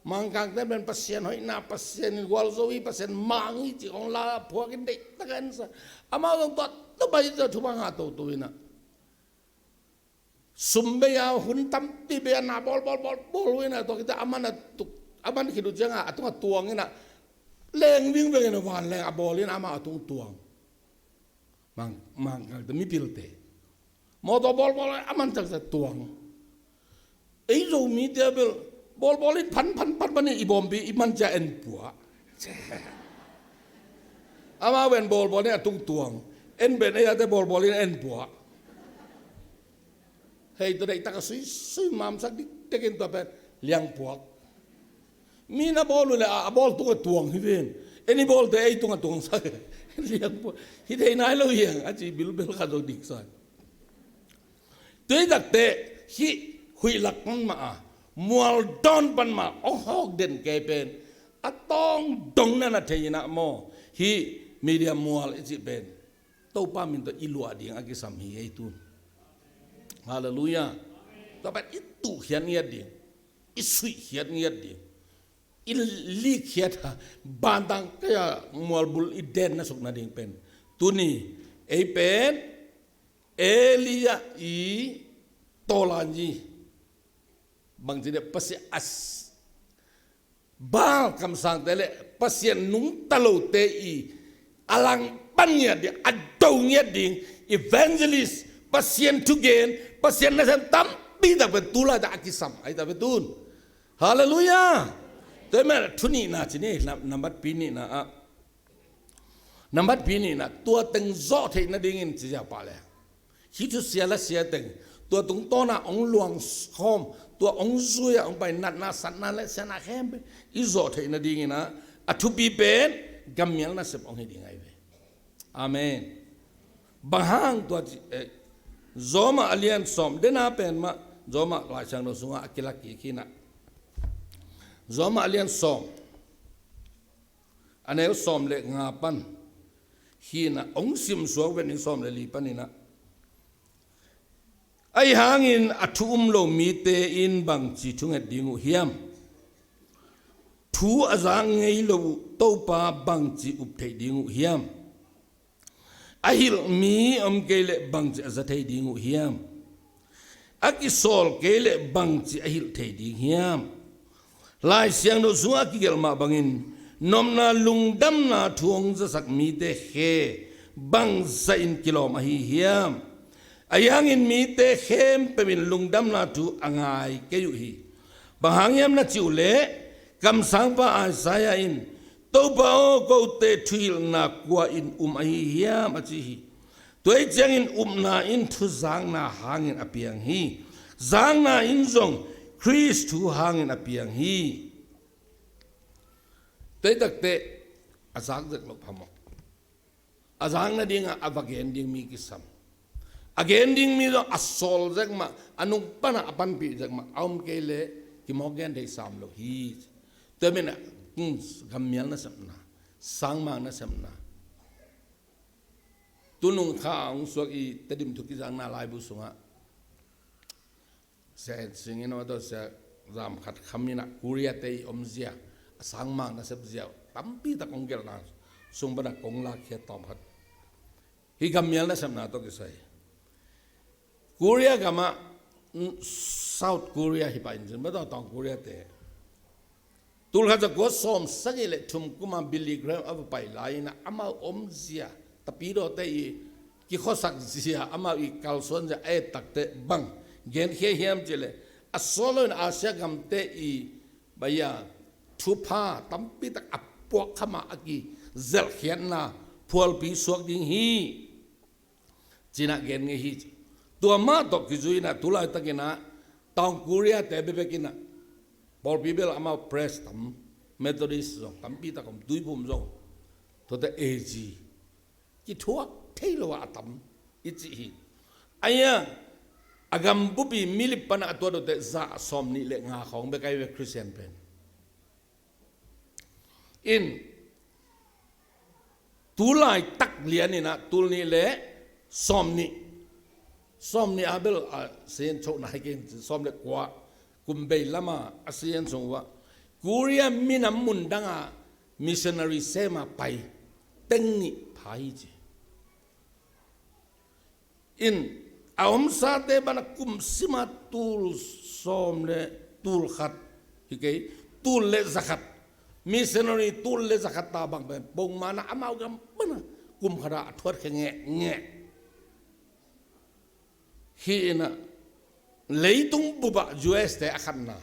Mangkangte pen Pasian hoihna, Pasian in gualzo hi, Pasian mang hi cih hong la phuakin deihtak a ensa. Amau zong tuah tupai zia thupha ngah toto inah sum bei a hun tampi bei a na bawl bawl bawl bawl uh inah tua kita a man a tuk a man khit uh ciangah a tungah tuang inah leng vingveng inah vanleng a bawl inah amah a tung tuang. Mang, Mangkangte mipilte mawtaw bawlbawl a man cakcak tuang. Ei Zomite a bel bawlbawl in phan phan phan phan in i bawmpi i man cia en puah. Amau pen bawlbawl in a tung tuang. En pen ei ate bawlbawl in en puah. Hei, tua deihtak a suisui mamsak dikdekin tua pen liangpuak. Mi na bawl uh le a, a bawl tungah tuang hi ven. En i bawlte ei tungah tuangsak. Liangpuak. Hi thei nai lo hiang a ci bilbel khat zong diksak. Tua hi takteh hih huih lak pan mah a mual dawn pan mah ong hawk den kei pen a tawng dong na na thei inah maw. Hih Midian mual i cih pen Topa min tawh i luah ding a kisam hi ei tun. Halleluiah. Tua pen i tuhkhiat ngiat ding, i suihkhiat ngiat ding, i likkhiat a bantang kei a mualbul i den na suk nading pen tuni ei pen Elijah i tawlanzi bangci deh Pasian a Baal kamsangte le Pasian nungta lote i a langpan ngiat ding, a do ngiat ding evangelist, Pasian thugen, Pasian nasem tampi tak pen tulaitak a kisam ahi ta pen tun. Halleluiah. Tua ahih manin a thu nihna ci ni, nam-, nambat pi nihna ah. Nambat pi nihna, tua teng zawh theih nadingin ci ziau pah le. Hih thusia lasia teng, tua tungtawn a hong luang khawm, tua hong zui a hong pai natna satna le siatna khempeuh i zawh theih nadingin ah, a thupi pen gammial nasep hong hi ding ahi ve. Amen. Bang hang tua ci, eh, Rom a lian sawm, dena pen mah, Rom a Lai Siangtho sungah a kilak kik hi na. Rom a lian sawm, a neu sawm le nga pan hi na, hong simsuak ven ning sawm le li pan hi na. Ahi hangin a thu um lo mite in bangci thunget ding uh hiam? Thu a zak ngei lo uh Topa bangci up thei ding uh hiam? A hilh mi om kei leh bangci a za thei ding uh hiam? A kisawl kei leh bangci a hilh thei ding hiam? Lai Siangtho sungah a kigelh mah bangin, nopna lungdamna thu hong zasak mite khe bangzah in kilawm ahi hiam? Ahi hangin mite khempeuh in lungdamna thu a ngai kei uh hi. Bang hang hiam na cih uh leh, kamsangpa Isaiah in, Topa aw, kote thuhilhna kua in um ahi hiam, a ci hi. Tua ahih ciangin upna in thuzakna hangin a piang hi. Zakna in zong Khrist thu hangin a piang hi. Teitakte a zak zek loh phamawh. A zak nadingah a va gen ding mi kisam. A gen ding mi zong a sawl zek mah, a nung panah a panpih zek mah, a om kei leh kimawk gen thei sam lo hi. Tua manin ah, hmm, gammial nasepna, sangmang nasepna. Tunung kha a hong suak i Tedim thu kizakna laibu sungah Sia En Sing in, a tawh Sia Zam Khat Kham in ah Korea te i omzia, a sangmang nasep zia tampi tak kong gelhna sung pan ah kong lakkhiat tawm khat. Hih gammial nasepna tawh kisai. Korea gamah, mm, South Korea hi pah in cin, a tawh Tawng Korea te. Tulkhat zakua sawmsagih le thum kuma Billy Graham a va pai lai-in ah amau omzia, tapidawte i kikhuasak zia, amau i kalsuan zia a et takte bang genkhia hiam cih leh, a sawt loin Asia gamte i, baya, thupha tampi tak a puak khamah a kizelhkhiatna phualpi suak ding hi. Ci-in ah gen ngei hi ci. Tua mah tawh kizui-in ah tulaitakin ah Tawng Korea te bekbek in ah pawlpi bel amau Pres tam, Methodist zong tampi tak om, Tuiphum zong, tuate A G, kithuak thei lo a tam i ci hi. Ahi a, a gambup i milip pan ah a tuat uh teh za sawmnih le nga khawng bek ahi ve Khristian pen. In, tu laitak lian in ah tul nih le sawmnih, sawmnih a bel a sian choh nai kei, sawm le kua kum bei lam a a sian sung uh ah Korea minam mundang ah missionary sem a pai teng nih pha hi ci. In, a omsate bang a kum sim a tul sawm le tul khat hi kei, tul le za khat. Missionary tul le za khat ta bang pen pongman a amau gam pan a kum khat a a thuat khia ngehngeh. Hih in ah leitung bup ah U S te a khatna,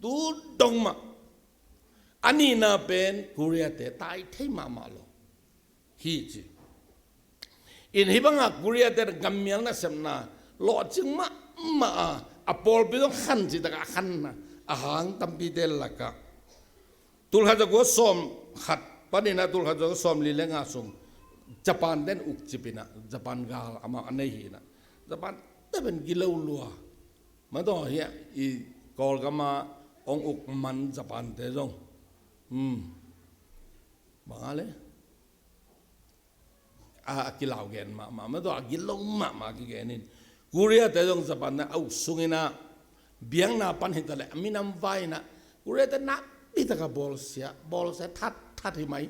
tu dong mah. A nihna pen Korea te tai thei mahmah lo hi ci. In, hih bangah Korea te gammial nasepna lawhcing mahmah a, a pawlpi zong khan cih takah a khanna a hang tampite lakah, tulkhat zakua sawm khat panin ah tulkhat zakua sawmli le nga sung Japan ten ukcip in ah, Japan gal amah a nei hi in ah, Japan te pen gilo lua. Mah tawh hi a, i Kawlgam ah hong uk man Japan te zong, hmm, bang a le a, a kilau gen mahmah, mah tawh a gilo mahmah a kigen in. Korea te zong Japan na a uk sung in ah, biakna pan hi ta leh a minam vai in ah, Korea te nakpi tak a bawlsia, bawlsia that that hi mai.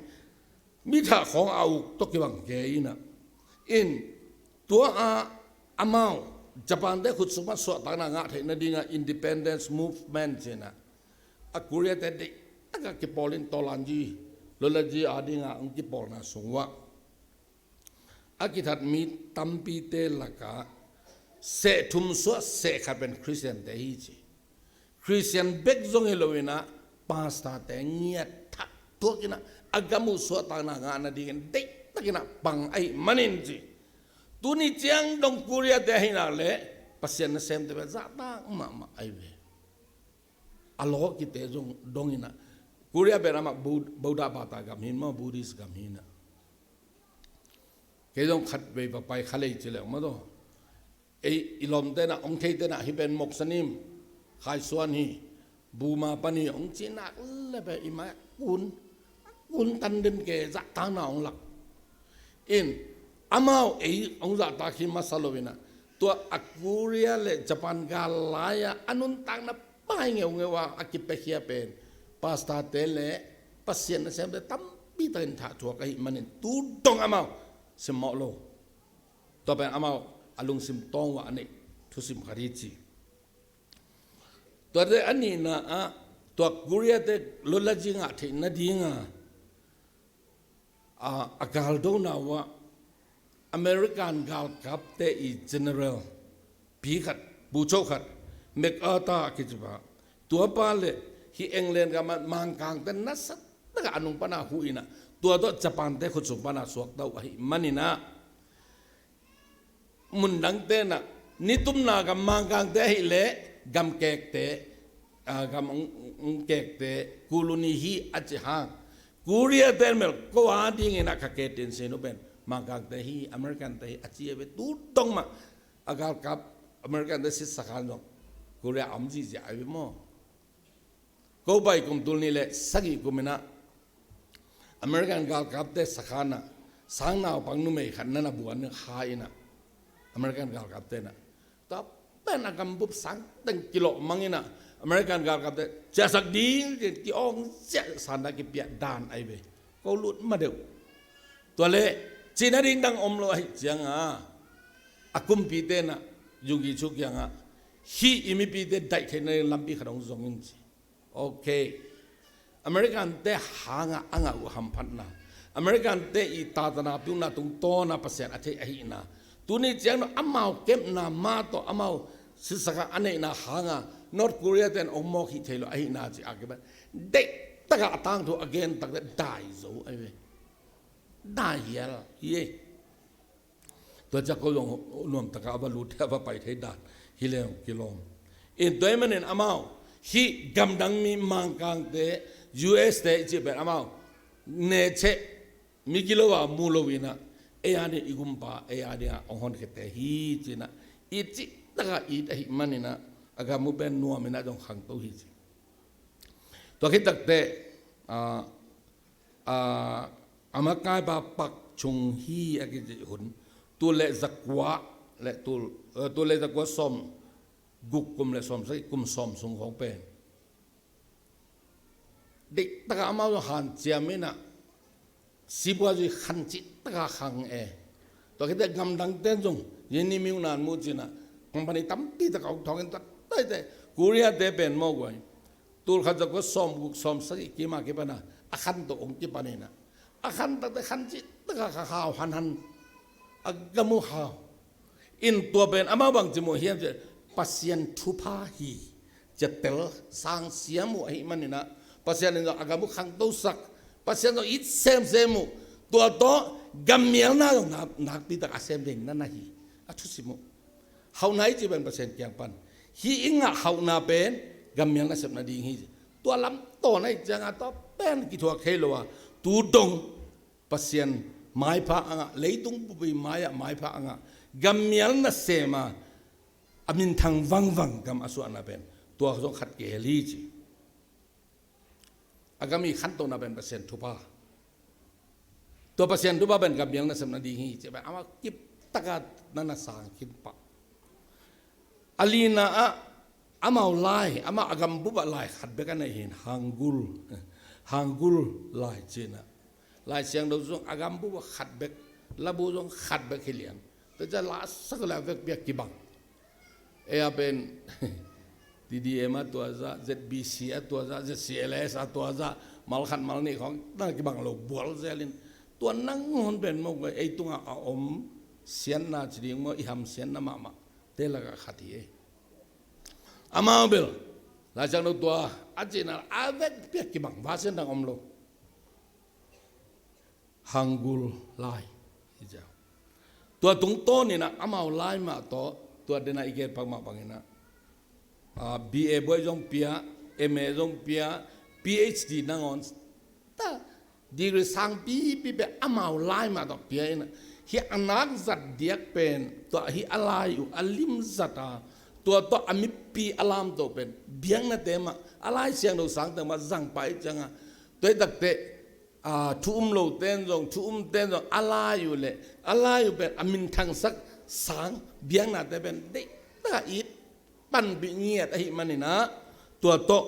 Mi thah khawng a uk tawh kibang kei in ah. In, tua a amau Japan te khut sung pan suahtakna ngah theih nading a independence movement ci in ah, a Korea te deih tak a kipawl in, tawlanji, lolaji a ding a hong kipawlna sung uh ah a kithat mi tampite lakah seh thum suah seh khat pen Khristian te hi ci. Khristian bek zong hi loinah pastorte ngiat thak thuakinah a gam uh suahtakna ngah nadingin deihtakinah pang ahih manin ci. Tuni ciang dong Korea te ahih nak leh Pasian nasemte bek zahtak mahmah ahi ve. A lawkite zong donginah Korea pen amah Bud-, Buddha bata gam hi-in maw, Buddhist gam hi-inah. Kei zong khatvei va pai kha lei ci leng maw taw. Ei i lawmte inah, hong theite inah hih pen moksanim khaisuan hi, Burma pan hi hong cih nak leh pen i mai kun, kun tan den ke zahtakna hong lak. In, amau ei hong zahtak hi masa loinah tua a Korea le Japan gal lai-ah a nuntakna pai ngeungeu a a kipiakhia pen pastorte le Pasian nasemte tampi takin thah thuak ahih manin tu dong amau simmawh lo. Tua pen amau a lungsim tawng uah a neih thusim khat hi ci. Tuate a nihna ah tua Korea te lolazi ngah theih nadinga a, a galdona uah American galkapte i general pi khat, pucho khat, MacArthur a kicipa, tuapa le hih England gam ah mangkangte nasatakah a nung pana huhinah tua tawh Japan te khutsung pana suakta uh ahih maninah mundangte inah nitumna gam mangkangte ahih leh gamkekte, a, gam hong, hong kekte colony hi a cih hang Korea te melh ko a dinginah ka ketin sin uh pen mangkangte hi, American te hi a ci a ve. Tu dong mah a galkap American te sitsa khan zong Korea a om zihziah a ve maw. Ko pai kum tul nih le sagih kuminah American galkapte sakhanah sang naupang numei khat nana buan ha inah American galkapte inah tua pen a gambup sang teng kilawh manginah American galkapte ciahsak ding ci-in ki-awng ziah sandah kipiah dan ahi ve. Ko lut ma deuh. Tua leh cihna ding dang om lo ahih cianga a kumpite inah Yuggi Chu kiangah hih i mipite daih theihna ding lampi khat hong zong in ci. Ok. American te hangah a ngah uh hamphatna, American te i tatana piukna tungtawna Pasian a theih ahihna, tuni ciang amau kepna mah tawh amau sitsa khat a neihna hanga North Korea ten hong mawk hih thei lo ahihna ci a kipan deihtakah a tangthu a gen takte dai zo ahi ve. Dai hial hi ei. Tua ciang ko zong nuamtakah a va lut, a va pai thei dan hi leng kilawm. In tua ahih manin amau hih gamdang mi mangkangte, U S te i cih pen amau necheh, migilo a mu loinah ei a ding i gumpa, ei a dingah hong honkhete hi cinah i cihtakah it ahih maninah a gam uh pen nuaminah zong khangto hi ci. Tua khit takteh, ah, ah, a makaipa Pak Chung Hee a kici hun tul le zakua le tul, eh, tul le zakua sawm guk kum le sawm sagih kum sawm sung khawng pen deihtaka amau zong hanciam inah sibua zui khan cihtaka khang e. Tua khite gamdang ten zong yeni miunan mu cinah company tampi taka uk thawngin tua taite Korea te pen mawk uai. Tul khat zakua sawm guk sawm sagih kima kipana a khan tawh ong kipaninah a khan takte khan cihtaka kha hau hanhan a gam uh hau. In tua pen amau bangci mu hiam cih Pasian thupha hi. Ciatel sang siam uh ahih maninah Pasian in zong a gam uh khangtosak, Pasian zong it semsem uh. Tua tawh gammialna zong nak, nakpitak a sem ding na na hi. A thusim uh. Hauhna i cih pen Pasian kiang pan hih i ngah hauhna pen gammial nasepna ding hi. Tua lam tawh na i cianga tua pen kithuak thei lo a tu dong Pasian maipha a ngah, leitung bupi mai-ah maipha a ngah, gammial nasema a minthang vangvang gam a suahna pen tua zong khat kihel hi ci. A gam i khantohna pen Pasian thupha. Tua Pasian thupha pen gammial nasepna ding hi ci pen amah kiptaka na na sang khin pah. A lina ah amau lai, amah a gambup ah lai khat bek a nei hin Hangul, Hangul lai cinah. Lai Siangtho zong a gambup ah khat bek, labu zong khat bek hi lian. Tua ciah la sak le a vekpi a kibang. Ei a pen T D M a tua zah, Z B C a tua zah, Z C L S a tua zah, mal khat mal nih khawng na kibang lo bual zelin. Tua nangawn pen mawk ei tungah a om siatna ci ding maw, i ham siatna mahmah te lakah khat hi ei. Amau bel Laisiangtho tua a cihna a vekpi a kibang, version dang om lo. Hangul lai hi ciang, tua tungtawn inah amau lai mah tawh tua dena i gen pak mah banginah, ah, B A buai zong pia, M A zong pia, P H D nangawn ta, degree sangpipi pen amau lai mah tawh pia inah, hih a nak zat diak pen tua hih a lai uh a lim zat a, tua tawh a mipi a lamto pen biaknate mah, a Laisiangtho sangte mah zangpa i cianga, tua hi takteh, ah, thu um lote in zong, thu umte in zong a lai uh le a lai uh pen a minthangsak sang biaknate pen deihtak a it panpih ngiat ahih maninah, tua tawh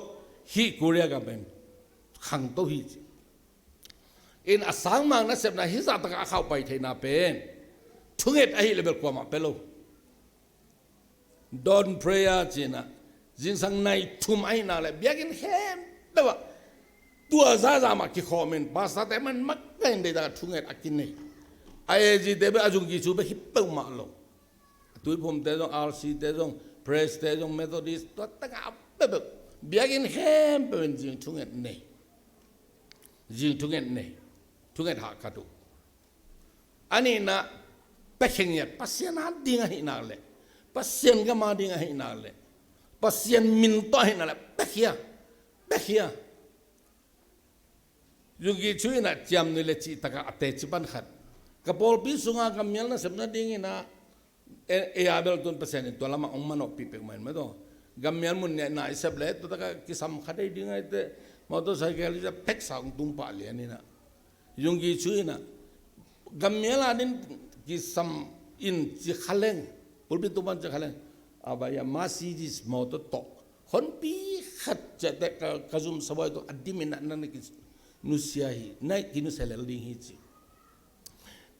hih Korea gam pen khangto hi ci. In a sangmang nasepna hih zahtakah a khauh pai theihna pen thunget ahih le bel kuamah pia lo. Dawn prayer cinah zingsang nai thum ahih nak le biakinn khempeuh ah tua zaza mah kikhawm in, pastorte man mak pen deihtakah thunget a kinei. A A G te bel a zungki cu bel hi peuhmah lo. Tuiphumte zong, R C te zong, Pres te zong, Methodist, tua tangah a peuhpeuh, biakinn khempeuh in zing thunget nei. Zing thunget nei. Thunget hahkat uh. A nihna, pekhengiat, Pasian a ding ahih nak le, Pasian gam a ding ahih nak le, Pasian min tawh ahih nak le, pekhia, pekhia. Yunggi Cho inah ciamnuih le cihtakah a teci pan khat, ka pawlpi sunga gammial nasepna dinginah e, e a bel tun Pasian in tua lamah hong manawhpih peuhmah in mah tawh. Gammial mun nih na i sep le tua takah kisam kha dei ding aite, motorcycle i peksa hong tung pah lian inah. Yunggi Cho inah gammial a din kisam in ci kha leng, pulpit tung pan ci kha leng, a bai a Mercedes motor tawh honpi khat ciahte ka, ka zum sabuai tawh a dim inah na, na kinusia hi, na kinusia lel ding hi ci.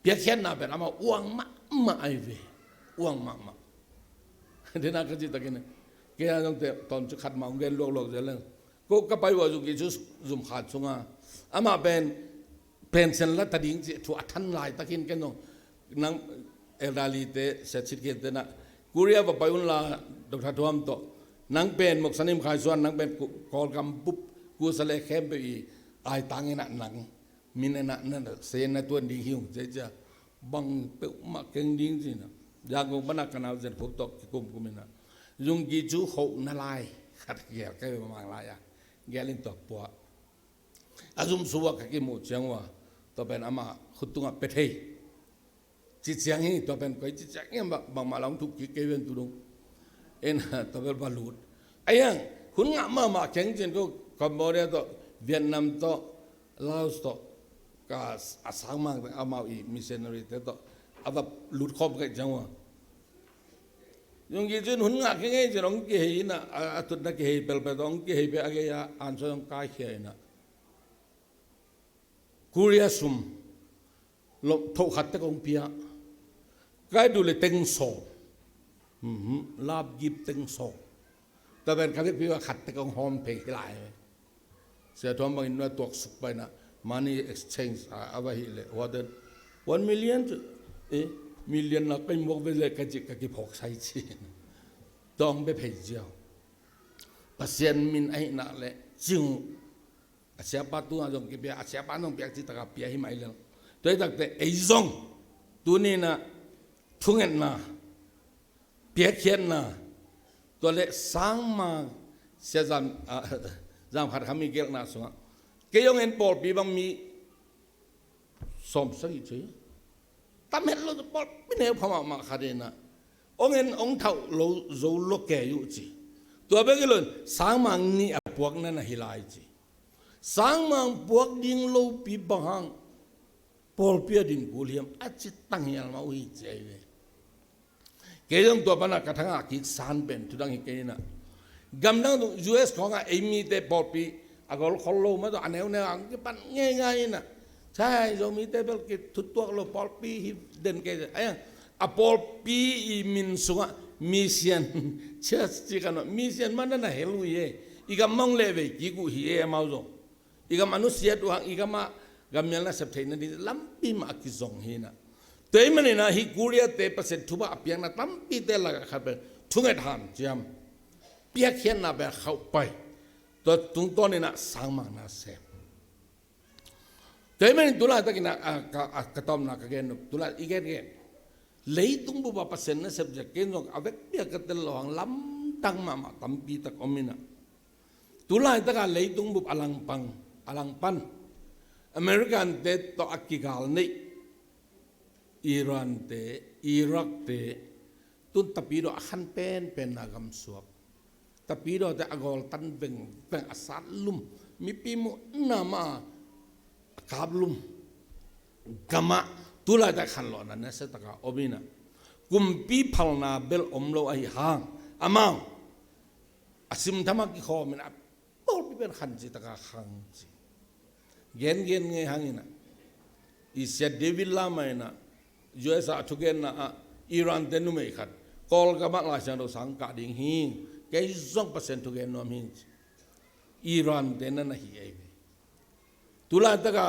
Piakkhiatna pen amah uang mahmah ahi ve. Uang mahmah. Dena ka cihtakin kei a zongte tawmcik khat mah hong gen luakluak zel leng, ko ka pai uh a Yunggi Cho zum khat sunga amah pen pension la ta ding cih thu a than laitakin ken zong nang elderly te, siasit kente nah, Korea va pai unla, Doctor Thuam tawh, nang pen Moksa Nim Khai Suan, nang pen Kawlgam bup kusa le khempeuh i aitang inah nang min inah na, na, se na tuan ding hi ung ci a, bang peuhmah keng ding cinah. Yangon panah ka nau Zen Khup tawh kikumkum inah Yunggi Cho khohna lai khat gel ka hi Mang lai-ah. Gel in tua puah a zum sua ka kimuh ciang uh a, tua pen amah khut tungah pia thei. Ci ciang hi, tua pen koi ci ciang hi, bang, bangmah la hong thup kik kei ven tu dong. En, tua bel va lut. A iang, hun ngah mahmah keng cin ko Cambodia tawh, Vietnam tawh, Laos tawh, ka a sangmang amau i missionary te tawh a va lut khawm kei ciang uh a, Yunggi Cho in hun ngah kei ngei cin hong kihei inah, a, a tutna kihei pelpel tawh hong kihei pia a gei a ansoi hong kaikhia inah Korea sum lo thoh khat tek hong pia. Kai duh le teng sawm. Mhm, lapgip teng sawm. Tua pen ka vekpi ah khat tek hong hawm phei hi lai. Sia Thuam bangin nua tuak suk paina money exchange a, a va hih le, what the, one million cu, eh, million na kai muak ve le ka cih ka kiphawk sai ci. Tawng bia phei ziau. Pasian min ahih nak le cing uh. A siapa tungah zong kipia, a siapa zong piak cih takah pia hi mah hi lel. Tua hi takte ei zong tuni inah thungetna, piakkhiatna, tua le sangma sia zam, ah, zam khat kha mi gelhna sungah kei zong en pawlpi bang mi sawm sagih ci. Tam het lo, pawlpi neu pha mahmah khat inah hong en hong thauh lo zo lo kei uh ci. Tua bek hi lo in sangmang nih a puakna na hi lai ci. Sangmang puak ding lopi bang hang pawlpi a din kul hiam a ci tang hial mah uh hi ci ahi ve. Kei zong tua panah ka thangah kik san pen thudang hi kei inah, gamdang tung U S khawngah ei mite pawlpi a gol khol lo mah tawh a neuneu ang kipan ngeingai inah, sai Zomite bel kithutuak lo, pawlpi hi den kei. A, a pawlpi i min sungah mission church ci kan mah, mission mah na na hel uh hi e. I gam mah hong lehvei kik uh hi e amau zong. I gam a nusiat uh hang, i gam ah gammial nasep theih nading lampi mah a kizong hi inah. Tua ahih maninah hih Korea te Pasian thupha a piakna tampite lakah khat pen thunget hanciam. piakkhiatna pen khauh pai. Tua tungtawn in ah sangmahna sem. Tua ahih manin tu laitakin ah, a, ka, a, ka tawpna ka gen nop, tu lai i gengen. Leitung bup ah Pasian nasep zia ken zong a vekpi a ka tel lo hang lamdang mahmah tampi tak om in ah. Tu laitak a leitung bup a langpang, a langpan American-te tawh a kigal neih Iran-te, Iraq-te, tun tapidaw a khan penpenna gamsuak. Tapidawte a gawltan vengveng a sat lum, mipi muhna mah a kap lum gamah tu laitak khanlawhna nasia taka om in ah, kumpi phalna bel om lo ahi hang, amau a simtham ah kikhawm in ah, pawlpi pen khan ci taka khang ci. Gengen ngei hang in ah, i sia David Lama in ah, U S A a thugenna ah Iran-te numei khat Kawlgam ah Lai Siangtho sang kah ding hi, kei zong Pasian thugen nuam hi ci. Iran-te na na hi ei ve. Tu laitak a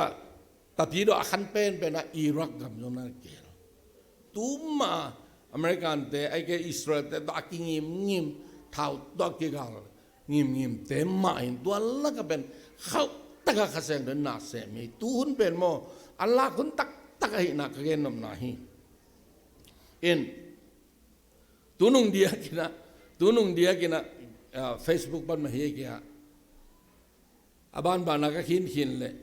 tapidaw a khan penpen ah Iraq gam zong na na kel. Tu mah American-te, ahih kei Israel-te tawh a kingimngim, thau tawh a kigal ngimngimte mah hi in, tua lak ah pen khauh tak a Kha Siangtho in na sem hi. Tu hun pen maw, a lak hun taktak ahihna ka gen nopna hi. In, tunung diak in ah, tunung diak in ah, ah, Facebook pan mah hi kei a, a banbana ka khinkhin leh,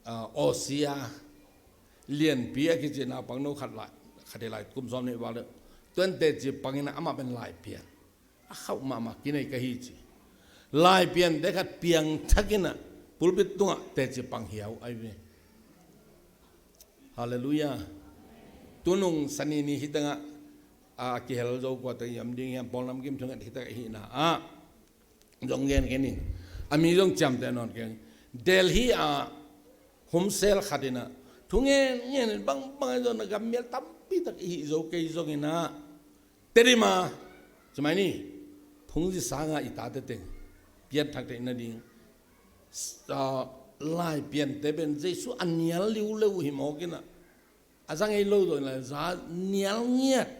ah, Asia Lianpi a kici naupangno khat lai, khat hi lai, kum sawm nih val deuh, tuan teci pang in ah amah pen Laipian a khauh mahmah kinei ka hi ci. Laipiante khat piangthak in ah pulpit tungah teci pang hiau ahi ve. Halleluiah. Tunung Sani ni hi tengah a kihel zo kua teng hiam ding hiam, Paul Nam Kim thunget hi tengah hihna ah zong gen kei ning. A mi zong ciamteh nawn keng. Delhi ah homosel khat in ah thungen ngen in bangbang ahi zong na gammial tampi tak i hih zo kei zong in ah, Tedim ah, ci mai ni, Phungzi sang ah i tate teng pianthak theihna ding, ah, Laipiante pen Jesu a nial liuleu uh hi mawk in ah, a za ngei lo zaw in ah za nial ngiat.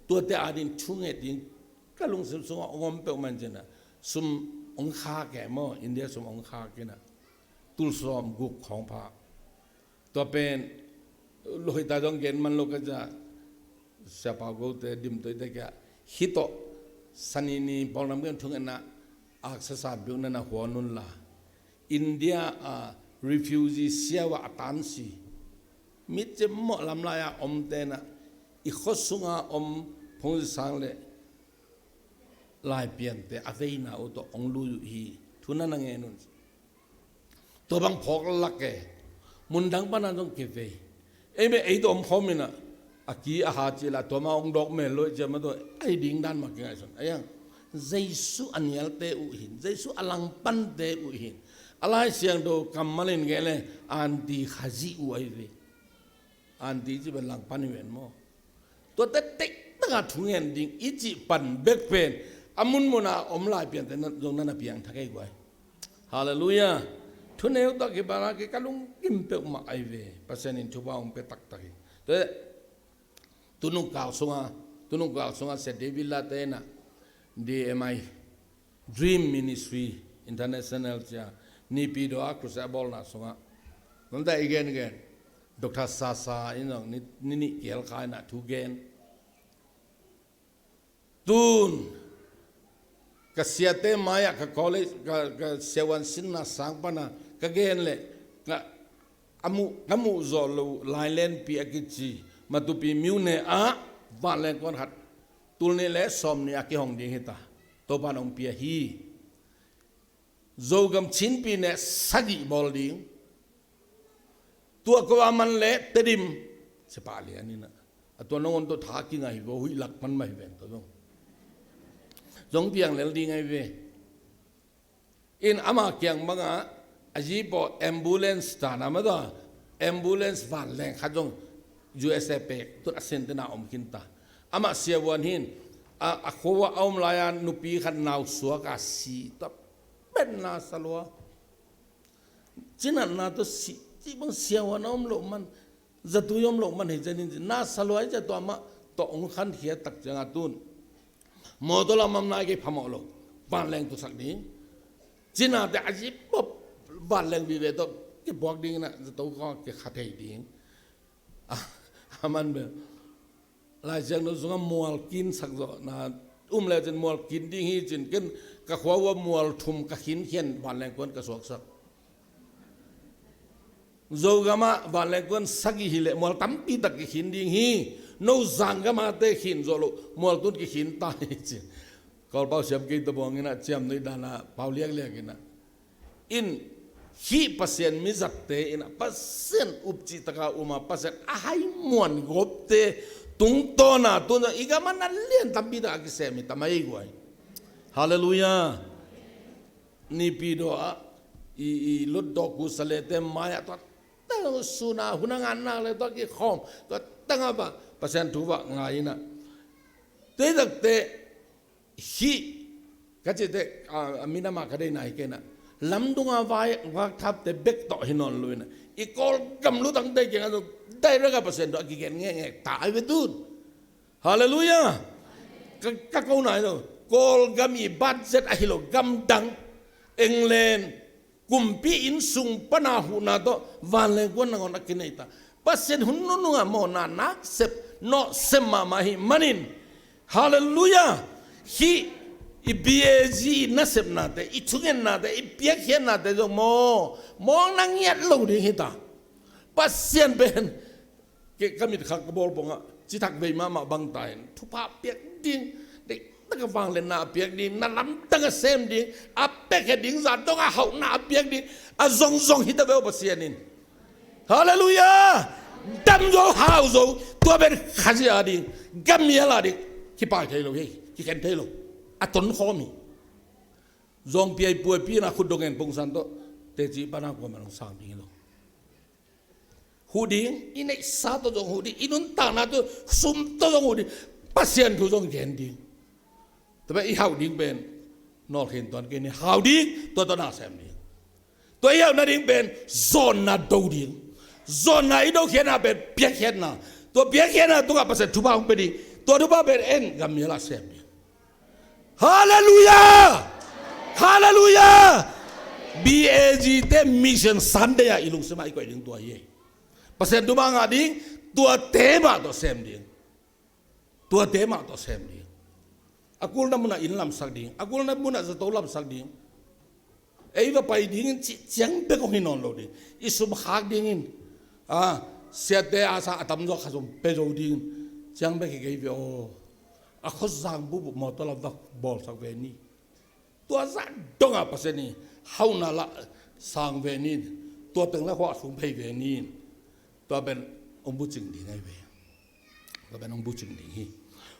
Tuate adingin thunget ding ka lungsim sungah hong om peuhmah in ci in ah, sum hong khak e maw, India sum hong khak in ah, tul sawm guk khawng pha. Tua pen lo hi ta zong gen man lo ka ci a, Sia Pau Go te, Dim Toi te kiang ah, hih tawh Sani ni Paul Nam Kim thungetna aksa san biakna na huan un la, India a refugee siau ah a tansi, mi cimawh lamlai a omte in ah, i khua sunga om Phungzi sang le Laipiante a veina uh tawh hong lui uh hi, thu na na ngen un. Tua bang phawk lak e. Mundang pana zong kivei. Ei meh ei tawh om khawm in ah, a ki a ha cih lah tua mah hong dawk mel lo i ciam a tawh, ahi ding dan mah kingaihsun. Ahi hang, Jesu a nialte uh hi in, Jesu a langpante uh hi in, a Lai Siangtho kammal in gen leh anti-Khazih uh ahi ve. Anti cih pen langpan hi ven maw. Tuate tektak a thungen ding i cih pan bek pen a munmun a om Laipiante na, zong na na piangthak ei guai. Halleluiah. Thuneu tawh kibang a kei ka lungkim peuhmah ahi ve. Pasian in thupha hong pia taktak hi. Tua tunung kal sunga, tunung kal sunga Sia David Late in ah D M I, Dream Ministry International ci a, Naypyidaw ah crusade a bawlna sungah, nanta i gengen, Doctor Sasa in zong ni, ni nih kihel kha in ah thu gen. Tun ka siate mai-ah ka college, ka, ka siavuan sinna sang pana ka gen leh, ka, a muh, ka muh zawh loh Lailenpi a kici Matupi myone ah vanleng kuan khat tul nih le sawm nih a kihong ding hi ta. Topa'n hong pia hi. Zogam Chinpi ne sagih bawl ding. Tua ko a man le Tedim, sepah lian in ah, a tua nangawn tawh tha kingah hi vo, huih lak man mah hi ven tawh zong, zong piang lel ding ahi ve. In ama kiang bangah a zi paw ambulance ta na ma tawh, ambulance vanleng khat zong U S A pek tun a sentena om khin ta. Amah siavuan hin a, a khua a om lai-a nupi khat nau suak a si tawh, benna salua. Cinatna tawh si, cih bang siavuan a om loh man, zatui om loh man hi cianin ci, na salua hi cia tua mah tawh hong khankhia tak cianga tun Mawtaw lam om nai kei phamawh lo. Vanleng tusak ding. Cinate a zip pop vanleng vive tawh kipuak ding inah zato kong kikha thei ding. A, a man bel Lai Siangtho sungah mual kinsak zawh na um le cin mual kin ding hi cin ken ka khua uh ah mual thum ka khinkhian vanleng kuan ka suaksak. Zogamah vanleng kuan sagih hileh mual tampi tak kikhin ding hi. No zanggamate khin zawh loh mual tun kikhin ta hi ci. Kawlpau siam kei tabuang inah ciam nuih dana pau liakliak inah in hih Pasian mizatte inah Pasian upcih taka uma Pasian a hai muan gopte tungtawna tun i gamah na lian tampi tak a kisem hi tamai guai. Halleluiah. Nipi dawh ah i, i lutdawh kusalete mai-ah tua tang suna hun a ngannak le tua kikhawm tua tangah bah Pasian thu bah ngai inah. Tuitakte hih ka cite a minamah ka deina hi kei inah lamdunga vai vakthapte bek tawh hi nawn lo inah i Kawlgam lutangte kiangah tua direct a Pasian thu a kigen ngekngek ta ai ve tun. Halleluiah. Ka, ka ko nai lo Kawlgam i budget ahi lo gamdang England kumpi inn sung pana huhna tawh vanleng kuan nangawn a kinei ta. Pasian hun nunungah mawhna naksep nawhsem mahmah hi manin. Halleluiah. Hih i B A G i nasepnate i thungennate i piakkhiatnate zong maw mawng na ngiat lo ding hi ta. Pasian pen Kei ka mitkhak ka bawl pongah citak vei mahmah bangta in thupha a piak ding, deihtak a vangliatna a piak ding, na lamdang a sem ding, a piakhia ding zah dongah hauhna a piak ding, a zongzong hita veu Pasian in. Halleluiah. Dam zo hau zo tua pen Khazih a ding, gam mial a ding kipai thei lo hi, kikhen thei lo. A tonkhawm hi. Zawngpi a i puaipi na khut dong en pongsan tawh teci pana kuamah dong sang ding hi lo. Huh ding, i neihsa tawh zong huh ding, i nuntakna tawh sum tawh zong huh ding, Pasian thu zong gen ding. Tua pen i hauh ding pen nawlkhin tuan kei ni, hau ding, tua tawh na sem ding. Tua i hauh nading pen zawnna do ding. Zawnna i dokhiatna pen piakkhiatna. Tua piakkhiatna tungah Pasian thupha hong pia ding. Tua thupha pen en gam mial ah sem ding. Halleluiah! Halleluiah! B A G te Mission Sunday ah i lungsim ah i koih ding tua hi. Pasian thupha ngah ding, tuate mah tawh sem ding. Tuate mah tawh sem ding. A kulna munah inn lamsak ding, a kulna munah zato lamsak ding. Ei va pai dingin cih ciang bek hong hi nawn lo ding. I sum khak dingin, a, siate a sa a tamzaw kha zong pe zo dingin ciang bek hi kei ve aw. A khuazang buhbuh mawtaw lam va bawlsak ve ni. Tua zah dongah Pasian i hauhna lah sang ve ni. Tua teng lah huah sung phei ve ni. Tua pen hong bucing ding ahi ve. Tua pen hong bucing ding hi.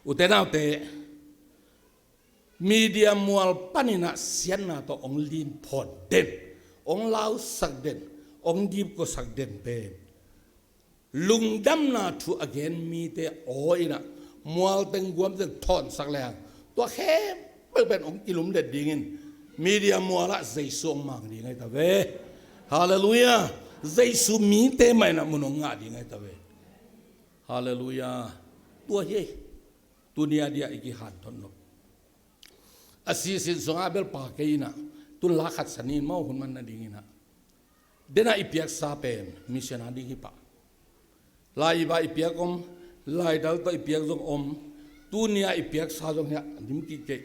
Ute naute, media mual panin ah siatna tawh hong linphawn den, hong lausak den, hong dipkuasak den pen lungdamna thu a gen mite aw in ah mual teng guam teng thawnsak leng tua khempeuh pen hong kilumlet dingin media mual ah Jesu hong mang ding ahi ta ve. Halleluiah. Jesu mite mah in ah mun hong ngah ding ahi ta ve. Halleluiah. Tua hi ei. Tuni a dia i kihanthawn lo. A sisin sungah a belpa kei in ah tun la khat sa ni in maw hun man nading in ah. Den ah i piaksa pen mission a ding hi pah. Lai i va i piak om, laidal tawh i piak zong om, tuni a i piaksa zong hi ah dim kik kei.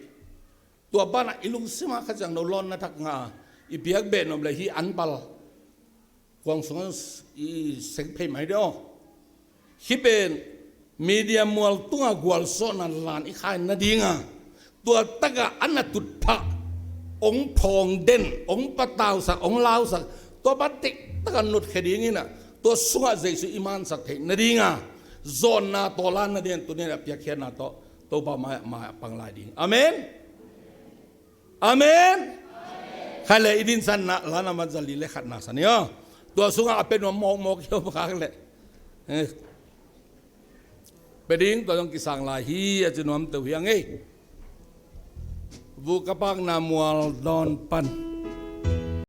Tua banah i lungsim ah kha ciang no lawnna thak ngah a i piak beh nop le hi an pal kuang sungah i seng phei mai deuh. Hih pen media mual tungah gualzawhna lan i khai nadinga tua takah a na tutphah hong phawng den, hong patausak, hong lausak, tua pan tektak a nutkhia dingin ah tua sungah Jesu i mansak theih nadinga zawnna tawlan nadingin tuni in ah piakkhiatna tawh Topa mai-ah mai-ah pang lai ding. Amen. Amen. Khai le i dinsanna la na man zali le khatna sa ni aw. Tua sungah a pe nuam mawkmawk hi om khak le. Eh. Pe ding tua zong kisang lai hi a ci nuam teuh hi a ngei. Vukapakna mual dawn pan.